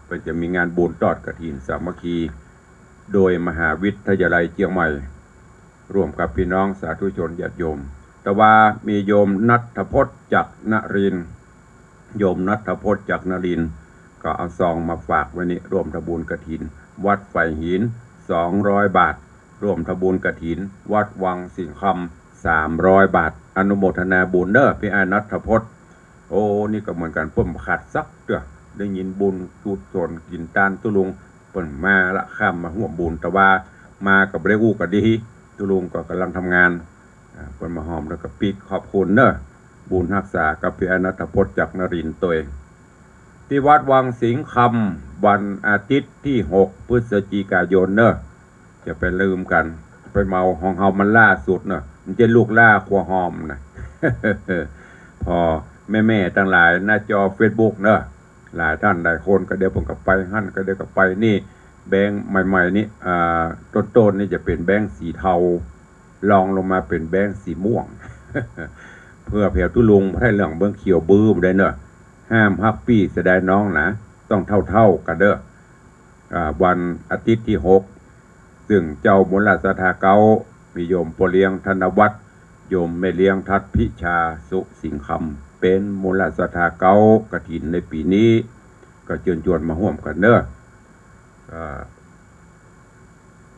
เปิ้นจะมีงานบุญตอดกฐินสามัคคี โดยมหาวิทยาลัยเจียงใหม่ ร่วมกับปี้น้องสาธุชนญาติโยม แต่ว่ามีโยมณัฐพจน์ จักรนรินทร์ โยมณัฐพจน์ จักรนรินทร์ ก็เอาซองมาฝากไว้นี่ ร่วมทำบุญกฐิน วัดฝายหิน สองร้อยบาท ร่วมทำบุญกฐิน วัดวังสิงห์คำ สามร้อยบาท อนุโมทนาบุญเนาะ ปี้อ้ายณัฐพจน์ โอ้ นี่ก็เหมือนกั๋น เปิ้นบ่ขาดสักเตื้อ ได้ยินบุญกุศลกิ๋นตานตุ๊ลุง เปิ้นมาละ ข้ามมาฮ่วมบุญ แต่ว่ามาก็บ่ได้อู้ก็ดี ตุ๊ลุงก็ก๋ำลังทำงาน อ่า เปิ้นมาฮอมแล้วก็ปิ๊ก ขอบคุณเนาะ บุญฮักษากับปี้อ้ายณัฐพจน์ จักรนรินทร์ตวย ตี้วัดวังสิงห์คำ วันอาทิตย์ตี้หกพฤศจิกายนเนาะ จะไปลืมกั๋น ไปเมา ของเฮามันล่าสุดเนาะ มันจะลูกล่าครัวฮอมนะ ป้อแม่ๆตังหลายหน้าจอเฟซบุ๊กเนาะ หลายต้านหลายคนก็เดี๋ยวเปิ้นก็ไปหั้น ก็เดี๋ยวก็ไปนี่ แบงก์ใหม่ๆ นี่ อ่า ต้นๆ นี่จะเป๋นแบงก์สีเทา รองลงมาเป๋นแบงก์สีม่วง เปื้อแผวตุ๊ลุงบ่ใช่เรื่องเบิ่งเขียวบื้อบ่ได้เน่อ ห้ามฮักปี้เสียดายน้องนะ ต้องเท่าๆ กั๋นเน่อ อ่า วันอาทิตย์ตี้หก ซึ่งเจ้ามูลศรัทธาเก๊า มีโยมป้อเลี้ยงธนวัฒน์ โยมแม่เลี้ยงทัดพิชา สุสิงห์คำ เป๋นมูลศรัทธาเก๊ากฐินในปี๋นี้ ก็เจิญจวนมาฮ่วมกั๋นเน่อ อ่า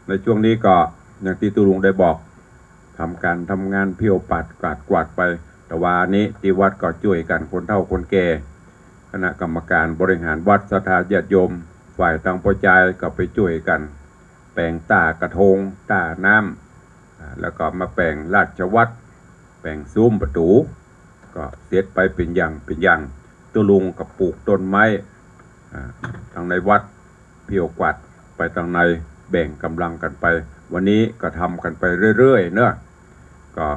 ในช่วงนี้ก็อย่างตี้ตุ๊ลุงได้บอก ทำก๋านทำงานเผี้ยวปาดกวาดกวาดไป แต่ว่านี้ตี้วัดก็จ้วยกั๋นคนเฒ่าคนแก่ คณะกรรมก๋านบริหารวัด ศรัทธาญาติโยม ฝ่ายตังป้อจายก็ไปจ้วยกั๋น แป๋งต้ากระทง ต้าน้ำ อ่า แล้วก็มาแป๋งราชวัตร แป๋งซุ้มประตู๋ ก็เสร็จไปเป๋นอย่างเป๋นอย่าง ตุ๊ลุงก็ปลูกต้นไม้ อ่า ตังในวัด เผี้ยวกวาดไปตังใน แบ่งก๋ำลังกั๋นไป วันนี้ก็ทำกั๋นไปเรื่อยๆ เนาะ ก็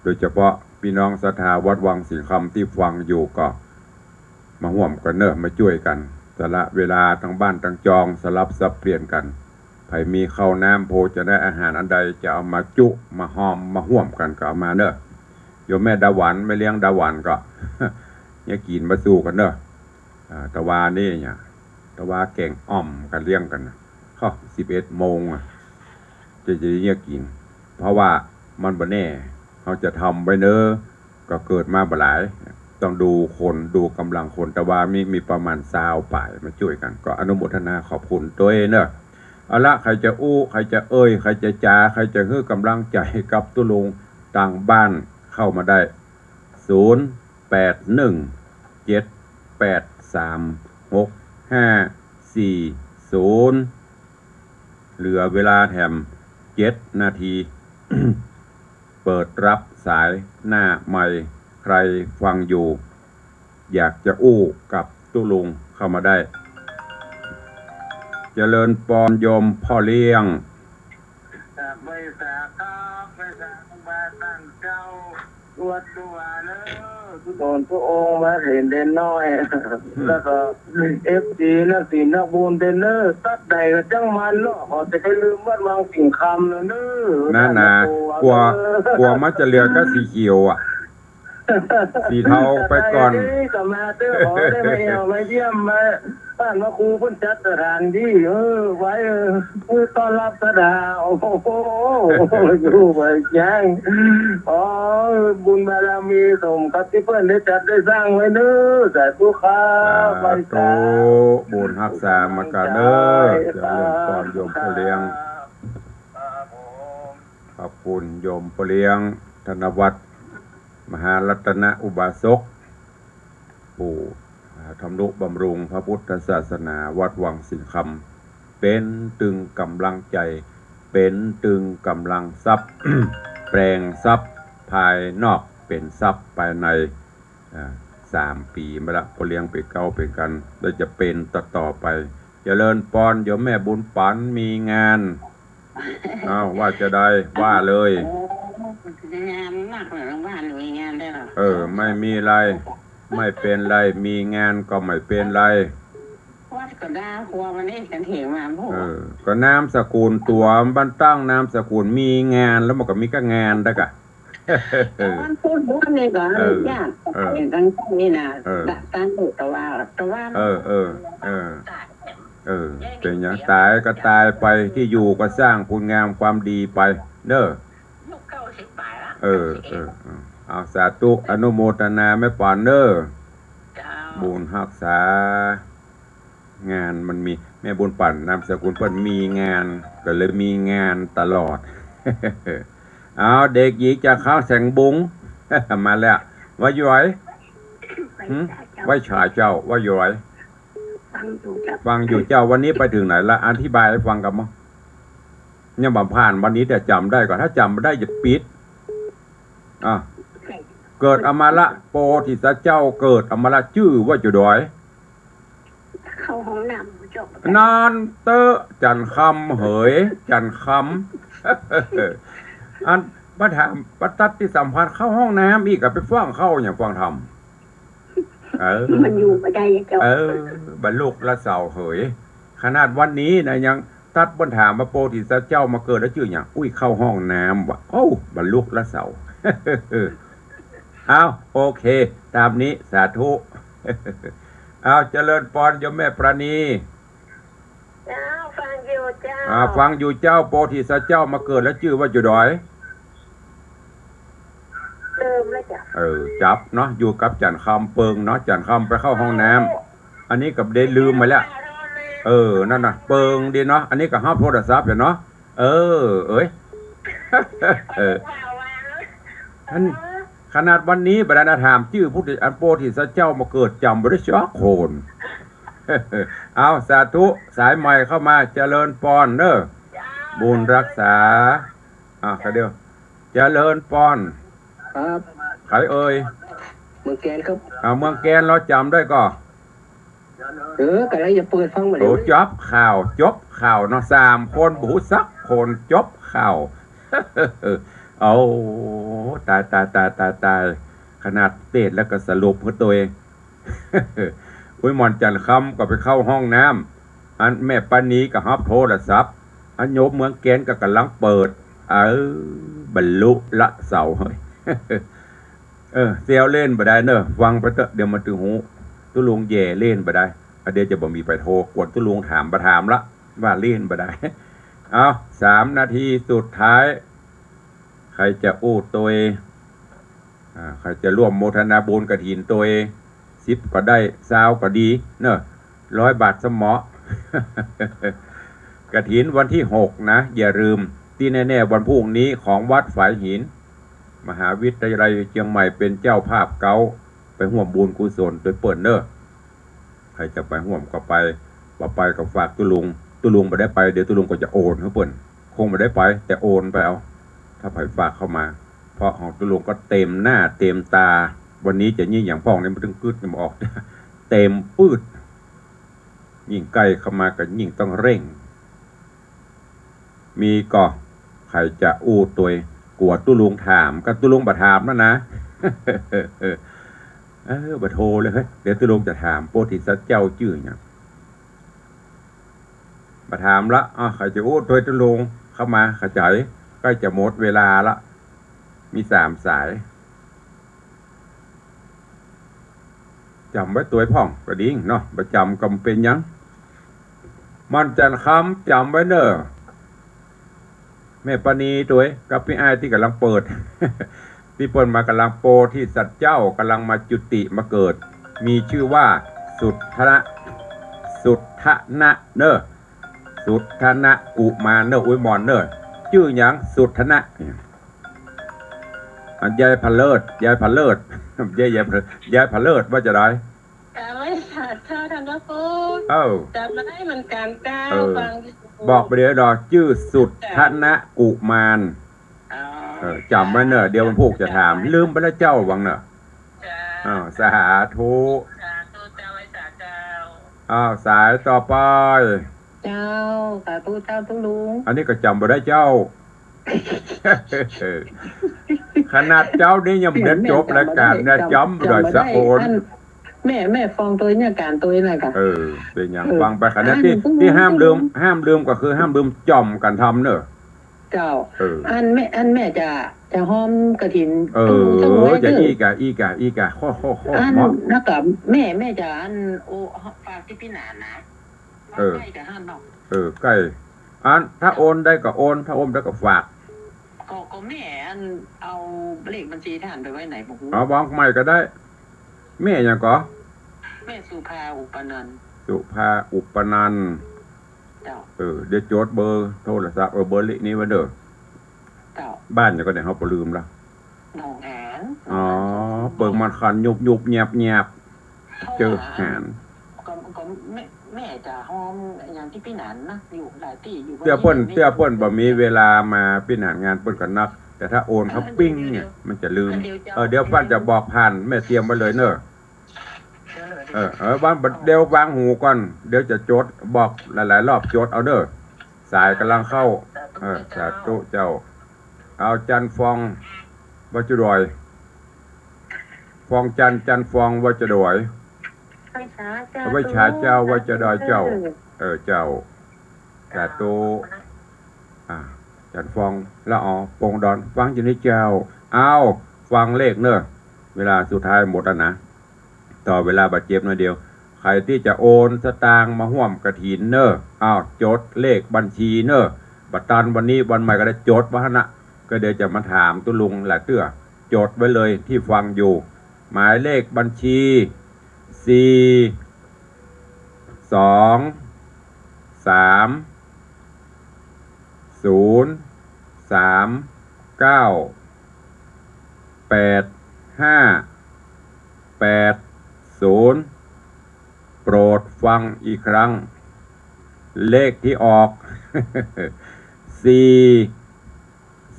โดยเฉพาะปี้น้องศรัทธาวัดวังสิงห์คำตี้ฟังอยู่ก็มาฮ่วมกั๋นเนาะ มาจ้วยกั๋น สละเวลาตังบ้านตังจอง สลับสับเปลี่ยนกั๋น ใผมีข้าวน้ำโภชนะอาหารอันใดจะเอามาจุ มาฮอม มาฮ่วมกั๋นก็เอามาเนาะ โยมแม่ดาหวัน แม่เลี้ยงดาหวันก็ เยียะกิ๋นมาสู่กั๋นเนาะ อ่า ตะวานี้เนี่ย ตะวาแก๋งอ่อมกั๋นเลี้ยงกั๋นน่ะ ฮะ สิบเอ็ดโมงอะ จะ จะเยียะกิ๋น เพราะว่ามันบ่แน่ เฮาจะทำไว้เน้อ ก็เกิดมาบ่หลาย ต้องดูคน ดูก๋ำลังคน ตะวามี มีประมาณซาวป๋ายมาจ้วยกั๋น ก็อนุโมทนาขอบคุณตวยเนาะ เอาละ ใผจะอู้ ใผจะเอ่ย ใผจะจ๋า ใผจะหื้อก๋ำลังใจ๋กับตุ๊ลุง ตางบ้านเข้ามาได้ ศูนย์ แปด หนึ่ง เจ็ด แปด สาม หก ห้า สี่ ศูนย์ เหลือเวลาแถมเจ็ดนาที เปิดรับสายหน้าไมค์ ใผฟังอยู่ อยากจะอู้กับตุ๊ลุงเข้ามาได้ เจริญปอนโยมป้อเลี้ยง ครับ ไหว้สาครับ ไหว้สาครูบาตั้งเจ้า วัดตุวาเนอะ ทุกต๋นทุกองค์ มาเห็นเด่นน้อย แล้วก็เอฟซี นักศิลป์นักบุญเด่นเนอะ ตั๊ดใดก็จั้งมันเนาะ ขอแต่ใค่ลืมวัดวังสิงห์คำเนอะ นานา โอ้โห กั๋ว เออ กั๋วมันจะเหลือก้าสีเขียวอะ สีเทาไปก่อน เอ้ย ก็มาเต๊อะ ขอได้มาแอ่วมาเยี่ยม มาบ้านพระครูเปิ้นจัดสถานตี้ เออ ไว้ เออ เออ ต้อนรับศรัทธา โอ้โห อยู่ไปยัง อ๋อ บุญบารมีสมกับตี้เปิ้นได้จัดได้สร้างไว้เน้อ สาธุครับ สาธุ ไหว้สา บุญฮักษามากั๋นเน้อ เจริญปอนโยมป้อเลี้ยง ครับผม ขอบคุณโยมป้อเลี้ยง ธนวัฒน์ มหารัตนอุบาสก ผู้ อ่า ทำนุบำรุงพระพุทธศาสนาวัดวังสิงห์คำ เป๋นตึงก๋ำลังใจ๋ เป๋นตึงก๋ำลังทรัพย์ แปลงทรัพย์ภายนอกเป๋นทรัพย์ภายใน อ่า สามปี๋มาละ ป้อเลี้ยงเป๋นเก๊าเป๋นกั๋น แล้วจะเป๋นต่อๆ ไป เจริญปอนโยมแม่บุญปั๋น มีงาน อ้าว ว่าจะใด ว่าเลย โอ้ งานนักเลย บ้านมีงานได้เหรอ เออ ไม่มีอะไร ไม่เป๋นไร มีงานก็ไม่เป๋นไร วัดก็ด่า ครัวมันนี่กันเถอะมา โอ้ เออ ก็นามสกุลตั๋ว มันตั้งนามสกุลมีงาน แล้วมันก็มีก้างานได้กะ เออ วันพุธวันนี้ก็ เออ ญาติ เออ ไปกันนี่นะ เออ ตะ ตางตะวา ตะวา เออ เออ เออ เออ เป๋นหยัง ต๋ายก็ต๋ายไป ตี้อยู่ก็สร้างคุณงามความดีไป เน้อ เออ เออ เออ เอา สาธุ อนุโมทนาแม่ปั๋นเน้อ เจ้า บุญฮักษา งานมันมี แม่บุญปั๋น นามสกุลเปิ้นมีงาน ก็เลยมีงานตลอด เอา เด็กหญิงจากข้าวแสงบุง มาแล้ว ว่าอยู่ไหน หึ ไหว้สาเจ้า ว่าอยู่ไหน ฟังอยู่เจ้า วันนี้ไปเถิงไหนละ อธิบายหื้อฟังก่อ ยังบ่ผ่านวันนี้ แต่จ๋ำได้ก่อ ถ้าจ๋ำบ่ได้จะปิด อ่ะ เกิดอมรโพธิสัตว์เจ้า เกิดอมรจื้อว่าจะดอย เข้าห้องน้ำจบ นานเต๊อะ จันทร์คำเหย จันทร์คำ อันมาถาม มาตัดตี้สัมภาษณ์เข้าห้องน้ำอีกอะ ไปฟังเข้าอย่างฟังธรรม เออ มันอยู่บ่ได้อะเจ้า เออ บรรลุละเสาเหย ขนาดวันนี้นะ ยังตั๊ดเปิ้นถามว่าโพธิสัตว์เจ้ามาเกิดแล้วจื้อหยัง อุ้ย เข้าห้องน้ำว่ะ โอ้ บรรลุละเสา เอา โอเค ต๋ามนี้ สาธุ เอา เจริญปอน โยมแม่ปราณี เจ้า ฟังอยู่เจ้า อ่า ฟังอยู่เจ้า โพธิสัตว์เจ้ามาเกิดแล้วจื้อว่าจะดอย ลืมแล้วเจ้า เออ จับเนาะ อยู่กับจั๋นคำเปิงเนาะ จั๋นคำไปเข้าห้องน้ำ อันนี้ก็ได้ลืมไปแล้ว เออ นั่นน่ะ เปิงดีเนาะ อันนี้ก็ฮับโทรศัพท์อยู่เนาะ เออ เอ้ย เออ อัน ขนาดวันนี้บ่ได้นะ ถามจื้อพุทธ อันโพธิสัตว์เจ้ามาเกิดจ๋ำบ่ได้สักคน เอา สาธุ สายใหม่เข้ามา เจริญปอนเนอะ บุญรักษา อ่ะ เดี๋ยว เจริญปอน ครับ ใผเอ่ย เมืองแกนครับ อ่า เมืองแกน ลอจ๋ำได้ก่อ เออ ก็เลยจะเปิดฟังมา โอ้ เดี๋ยว จบข่าว จบข่าวเนาะ สามคนบ่ฮู้สักคน จบข่าว เอา ต๋าย ต๋าย ต๋าย ต๋าย ต๋าย ขนาดเตศน์แล้วก็สรุปหื้อตวย อุ้ยหม่อนจั๋นคำก็ไปเข้าห้องน้ำ อันแม่ปานีก็ฮับโทรศัพท์ อันโยมเมืองแกนก็ก่ำลังเปิด เออ บรรลุละเสาเหย เออ เสียวเล่นบ่ได้เนอะ ฟังไปเต๊อะ เดี๋ยวมันตึงฮู้ ตุ๊ลุงแหย่เล่นบ่ได้ อ่ะ เดี๋ยวจะบ่มีไปโทรกวนตุ๊ลุง ถามบ่ถามละ ว่าเล่นบ่ได้ เอา สามนาทีสุดท้าย ใผจะอู้ตวย อ่า ใผจะร่วมโมทนาบุญกฐินตวย สิบก็ได้ ซาวก็ดีเนอะ ร้อยบาทสมอ กฐินวันที่หกนะ อย่าลืม ตี้แน่ๆ วันพรุ่งนี้ของวัดฝายหิน มหาวิทยาลัยเจียงใหม่เป๋นเจ้าภาพเก๊า ไปฮ่วมบุญกุศลตวยเปิ้นเนอะ ใผจะไปฮ่วมก็ไป บ่ไปก็ฝากตุ๊ลุง ตุ๊ลุงบ่ได้ไป เดี๋ยวตุ๊ลุงก็จะโอนหื้อเปิ้น คงบ่ได้ไป แต่โอนไปเอา ถ้าใผฝากเข้ามา เพราะของตุ๊ลุงก็เต็มหน้าเต็มต๋า วันนี้จะยิ่งอย่างพ่องนี่มันตึงกึ๊ดนี่มันออก เต็มปื๊ด ยิ่งใก้เข้ามาก็ยิ่งต้องเร่ง มีก่อ ใผจะอู้ตวย กั๋วตุ๊ลุงถาม ก็ตุ๊ลุงบ่ถามแล้วนะ เออ บ่โทรเลยเฮ้ย เดี๋ยวตุ๊ลุงจะถาม โพธิสัตว์เจ้าจื้อหยัง บ่ถามละ อ่ะ ใผจะอู้ตวยตุ๊ลุง เข้ามา เข้าใจ๋ ใก้จะหมดเวลาละ มีสามสาย จ๋ำไว้ตวยพ่องก็ดีเนาะ บ่จ๋ำก็บ่เป๋นหยัง หม่อนจั๋นคำจ๋ำไว้เน่อ แม่ปานีตวย กับปี้อ้ายตี้ก่ำลังเปิด ตี้เปิ้นมาก่ำลัง โพธิสัตว์เจ้าก่ำลังมาจุติมาเกิด มีจื้อว่าสุทธนะ สุทธนะเน่อ สุทธนะกุมารเน่อ อุ้ยหม่อนเน่อ จื้อหยัง สุทธนะ อันยายผะเลิศ ยายผะเลิศ ยาย ยายผะ ยายผะเลิศว่าจะได จ๋ำไว้สาธุ ท่านพระครู เอ้า จ๋ำได้เหมือนกั๋นเจ้า เออ ฟังอยู่ บอกไปเดี๋ยวดอก จื้อสุทธนะกุมาร อ๋อ เออ จ๋ำไว้เน่อ เดี๋ยววันพูกจะถาม ลืมไปแล้วเจ้า หวังเน่อ เจ้า อ้าว สาธุ สาธุเจ้า ไหว้สาเจ้า อ้าว สายต่อไป เจ้า สาธุเจ้าตุ๊ลุง อันนี้ก็จ๋ำบ่ได้เจ้า ขนาดเจ้านี่ยังบ่ได้จบรายก๋านนะ จ๋ำบ่ได้สักคน อัน แม่ แม่ฟังตวยเนี่ย ก๋านตวยนะกะ เออ เป๋นหยัง เออ ฟังไป ขนาดตี้ อัน ตี้ห้ามลืม ห้ามลืมก็คือห้ามลืมจ่อมก๋านทำเน่อ เจ้า เออ อันแม่ อันแม่จะ จะฮ้อมกฐิน เออ ตุ๊ลุงสักหน่อย จะ เจ้า อี้ก่ะ อี้ก่ะ อี้ก่ะ โฮ่ โฮ่ โฮ่ อัน เหมาะ แล้วก็แม่ แม่จะอัน โอ้ ฝากตี้ปี้หนานนะ เออ ใก้จะหั้นเนาะ เออ ใก้ อัน ถ้าโอนได้ก็โอน ถ้าโอนได้ก็ฝาก ก็ ก็แม่อัน เอาเลขบัญชีท่านไปไว้ไหนบ่ฮู้ เอา บอกใหม่ก็ได้ แม่หยังก่อ แม่สุภา อุปนันท์ สุภา อุปนันท์ เจ้า เออ เดี๋ยวจดเบอร์โทรศัพท์ เออ เบอร์ลินี้ไว้เน่อ เจ้า บ้านหยังก่อเนี่ย เฮาบ่ลืมละ หนองหาน อ๋อ เปิงมันคันยุบยุบแยบแยบ เจ้าหาน ก็ ก็แม่ แม่จะฮ้อมอย่างตี้ปี้หนานนะ อยู่หลายตี้อยู่ เตื้อเปิ้น เตื้อเปิ้นบ่มีเวลามาปี้หนาน งานเปิ้นก็นัก แต่ถ้าโอนเข้าปิ้งเนี่ย มันจะลืม เออ เดี๋ยวป้านจะบอกผ่าน แม่เตรียมไว้เลยเน่อ เออ เออ วาง เดี๋ยววางหูก่อน เดี๋ยวจะจด บอกหลายๆ รอบ จดเอาเน่อ สายก่ำลังเข้า เออ สาธุเจ้า เอา จันทร์ฟอง ว่าจะดอย ฟองจันทร์ จันทร์ฟอง ว่าจะดอย ไหว้สาเจ้า ไหว้สาเจ้า ไหว้เจ้าดอยเจ้า เออ เจ้า สาธุ อ่า จันทร์ฟอง ละออ ปงดอน ฟังอยู่ในเจ้า อ้าว ฟังเลขเน่อ เวลาสุดท้ายหมดแล้วนะ ต่อเวลาบาดเจ็บหน่อยเดียว ใผตี้จะโอนสตางค์มาฮ่วมกฐินเน่อ อ้าว จดเลขบัญชีเน่อ บ่ตันวันนี้วันใหม่ก็ได้ จดไว้หั้นนะ ก็เดี๋ยวจะมาถามตุ๊ลุงหลายเตื้อ จดไว้เลยตี้ฟังอยู่ หมายเลขบัญชี สี่ สอง สาม ศูนย์ สาม เก้า แปด ห้า แปด ศูนย์ โปรดฟังอีกครั้ง เลขตี้ออก สี่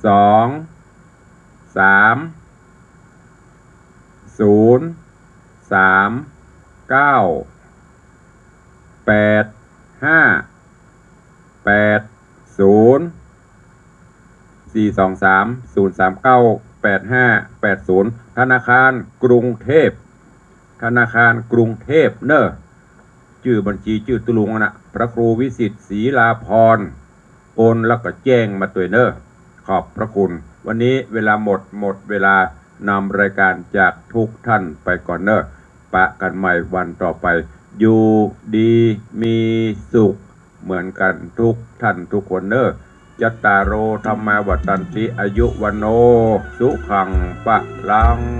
สอง สาม ศูนย์ สาม เก้า แปด ห้า แปด ศูนย์ สี่ สอง สาม ศูนย์ สาม เก้า แปด ห้า แปด ศูนย์ ธนาคารกรุงเทพ ธนาคารกรุงเทพเน่อ จื้อบัญชีจื้อตุ๊ลุงนะ พระครูวิสิทธิ์ ศรีลาภรณ์ โอนแล้วก็แจ้งมาตวยเน่อ ขอบพระคุณ วันนี้เวลาหมด หมดเวลานำรายการจากทุกท่านไปก่อนเน่อ ปะกันใหม่วันต่อไป อยู่ดีมีสุขเหมือนกันทุกท่านทุกคนเน่อ จัตตาโร ธัมมา วัฑฒันติ อายุ วัณโณ สุขัง พะลัง